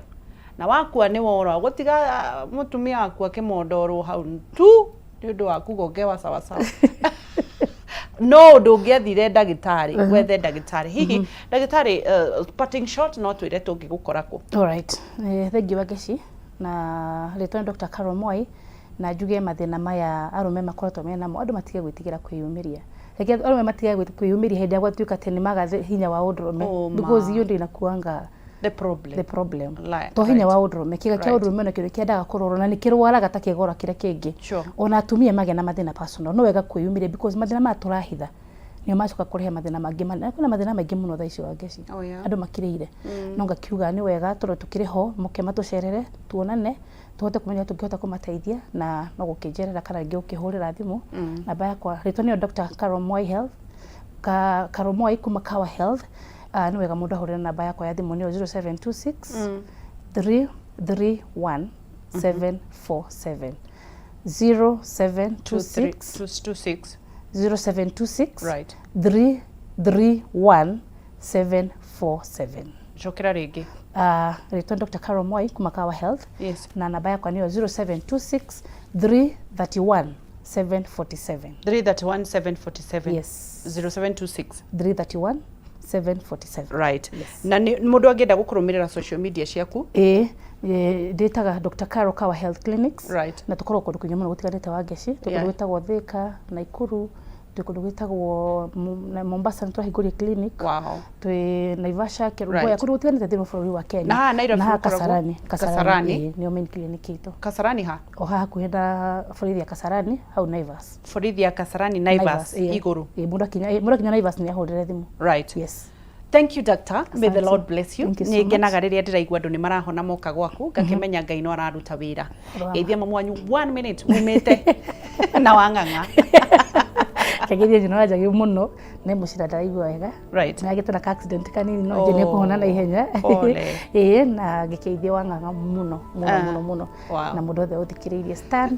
na wakua nĩ wora gũtiga mũtumia waku akĩmondorwo hau tu nĩ ũndũ wa kugongewa sawasawa. No ũndũ ũngĩathire ndagĩtarĩ, wethe ndagĩtarĩ. Hihi ndagĩtarĩ, parting shot, no twĩre tũngĩgũkora kũ? Alright. Thank you Wangeci, na rĩtwa nĩ Dr. Carol Mwai, na njuge mathĩna maya arũme makoretwo mena namo, andũ matige gwĩtigĩra kwĩyumĩria. Reke arũme matige kwĩyumĩria hĩndĩ ĩrĩa gwatuĩka atĩ nĩ maga hinya wa ũndũrũme, Oh, ma. because iyo ndĩnakuanga the problem the problem to hinya wa ũndũrũme, kĩga kĩa ũndũrũme ona kĩndũ kĩendaga kũrorwo na nĩ kĩrwaraga ta kĩgora kĩrĩa kĩngĩ. Ona atumia magĩa na mathĩna personal, no wega kwĩyumĩria, because mathĩna maya tũrahitha nĩo macoka kũrehe mathĩna mangĩ manene. Kwĩna mathĩna maingĩ mũno thaa ici, Wangeci, andũ makirĩire, no ngakiuga nĩ wega tondũ tũkĩrĩ ho, mũke matũcerere, tuonane. Tũhote kũmenya tũngĩhota kũmateithia na no gũkĩnjerera kana rĩngĩ gũkĩhũrĩra thimũ. Namba yakwa rĩtwa nĩyo Dr. Carol Mwai Health, Carol Mwai kuma Kawa Health. Nĩ wega mũndũ ahũrĩre namba yakwa ya thimũ, nĩyo 0726 331 747, 0726. 26. 0726 331 747. Cokera rĩngĩ. Rĩtwa Dr. Carol Mwai kuma Kawa Health na namba yakwa nĩyo 0726 331 747. 331 747. Yes. 0726 331 747. Right. Yes. Na nĩ mũndũ angĩenda gũkũrũmĩrĩra social media ciaku? Ĩĩ, ndĩtaga Dr. Carol Kawa Health Clinics. Na tũkoragwo kũndũ kũingĩ mũno gũtiganĩte wa Ngeci. Twĩ kũndũ gwĩtagwo Thika, Naikuru, twĩ kũndũ gwĩtagwo na Mombasa nĩ twahingũrire clinic. Twĩ Naivasha, Kerugoya, kũndũ gũtiganĩte thĩinĩ wa bũrũri wa Kenya. Na haha Nairobi Na haha mũkoragwo? Kasarani. Kasarani? Ĩĩ, nĩyo main clinic itũ. Kasarani ha? O haha hakuhĩ na borithi ya Kasarani, hau Naivas. Borithi ya Kasarani, Naivas? Ĩĩ. Igũrũ? Ĩĩ, mũndũ akinya Naivas nĩ ahũrĩre thimũ. Yes. Thank you, doctor. May the Asante. Lord bless you. Thank you so Nĩ ngenaga rĩrĩa ndĩraigua andũ nĩ marahona moka gwaku, ngakĩmenya Ngai no araruta wĩra. Rwama. Geithia mamu wanyu one minute umĩte na wang'ang'a. Kageria nyina wa Njagi mũno nĩ mũcira, ndaraigua wega. Nĩ agĩte na ka accident kanini, no njĩ nĩ ekũhona na ihenya. Pole. Ĩĩ, na ngĩkĩithia wang'ang'a mũno mũno mũno mũno. Na mũndũ othe ũthikĩrĩirie Stan,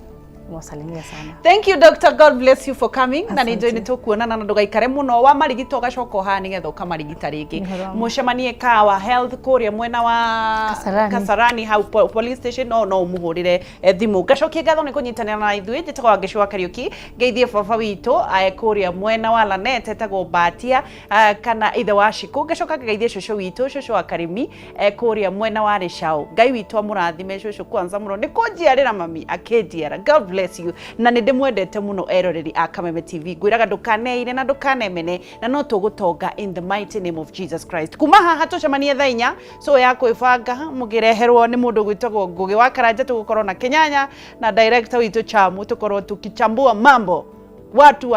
mwasalimia sana. Thank you, doctor. God bless you for coming. Na nĩ Asante. njũĩ nĩ tũkuonana, na ndũgaikare mũno wa marigita ũgacoka haha nĩgetha ũkamarigita rĩngĩ. Nĩ ũhoro wa ma. Mũcemanie Kawa Health kũrĩa mwena wa Kasarani. Kasarani hau police station, no ũmũhũrĩre thimũ. Ngacokia ngatho nĩ kũnyitanĩra na ithuĩ. Njĩtagwo Wangeci wa Kariũki. Ngeithie baba witũ kũrĩa mwena wa Lanet, etagwo Batia kana ithe wa Shikũ. Ngacoka ngageithie cũcũ witũ, cũcũ wa Karimi, kũrĩa mwena wa Rĩcaũ. Ngai witũ amũrathime cũcũ kwanza mũno nĩ kũnjiarĩra mami akĩnjiara. God bless you. Na nĩ ndĩmwendete mũno eroreri a Kameme TV. Ngwĩraga ndũkaneire na ndũkanemene, na no tũgũtonga in the mighty name of Jesus Christ. Kuma haha tũcemanie thaa 4 so ya kwĩbanga mũkĩreherwo nĩ mũndũ gwĩtagwo Ngũgĩ wa Karanja. Tũgũkorwo na Kĩnyanya na director witũ Chamu, tũkorwo tukichambua mambo watu.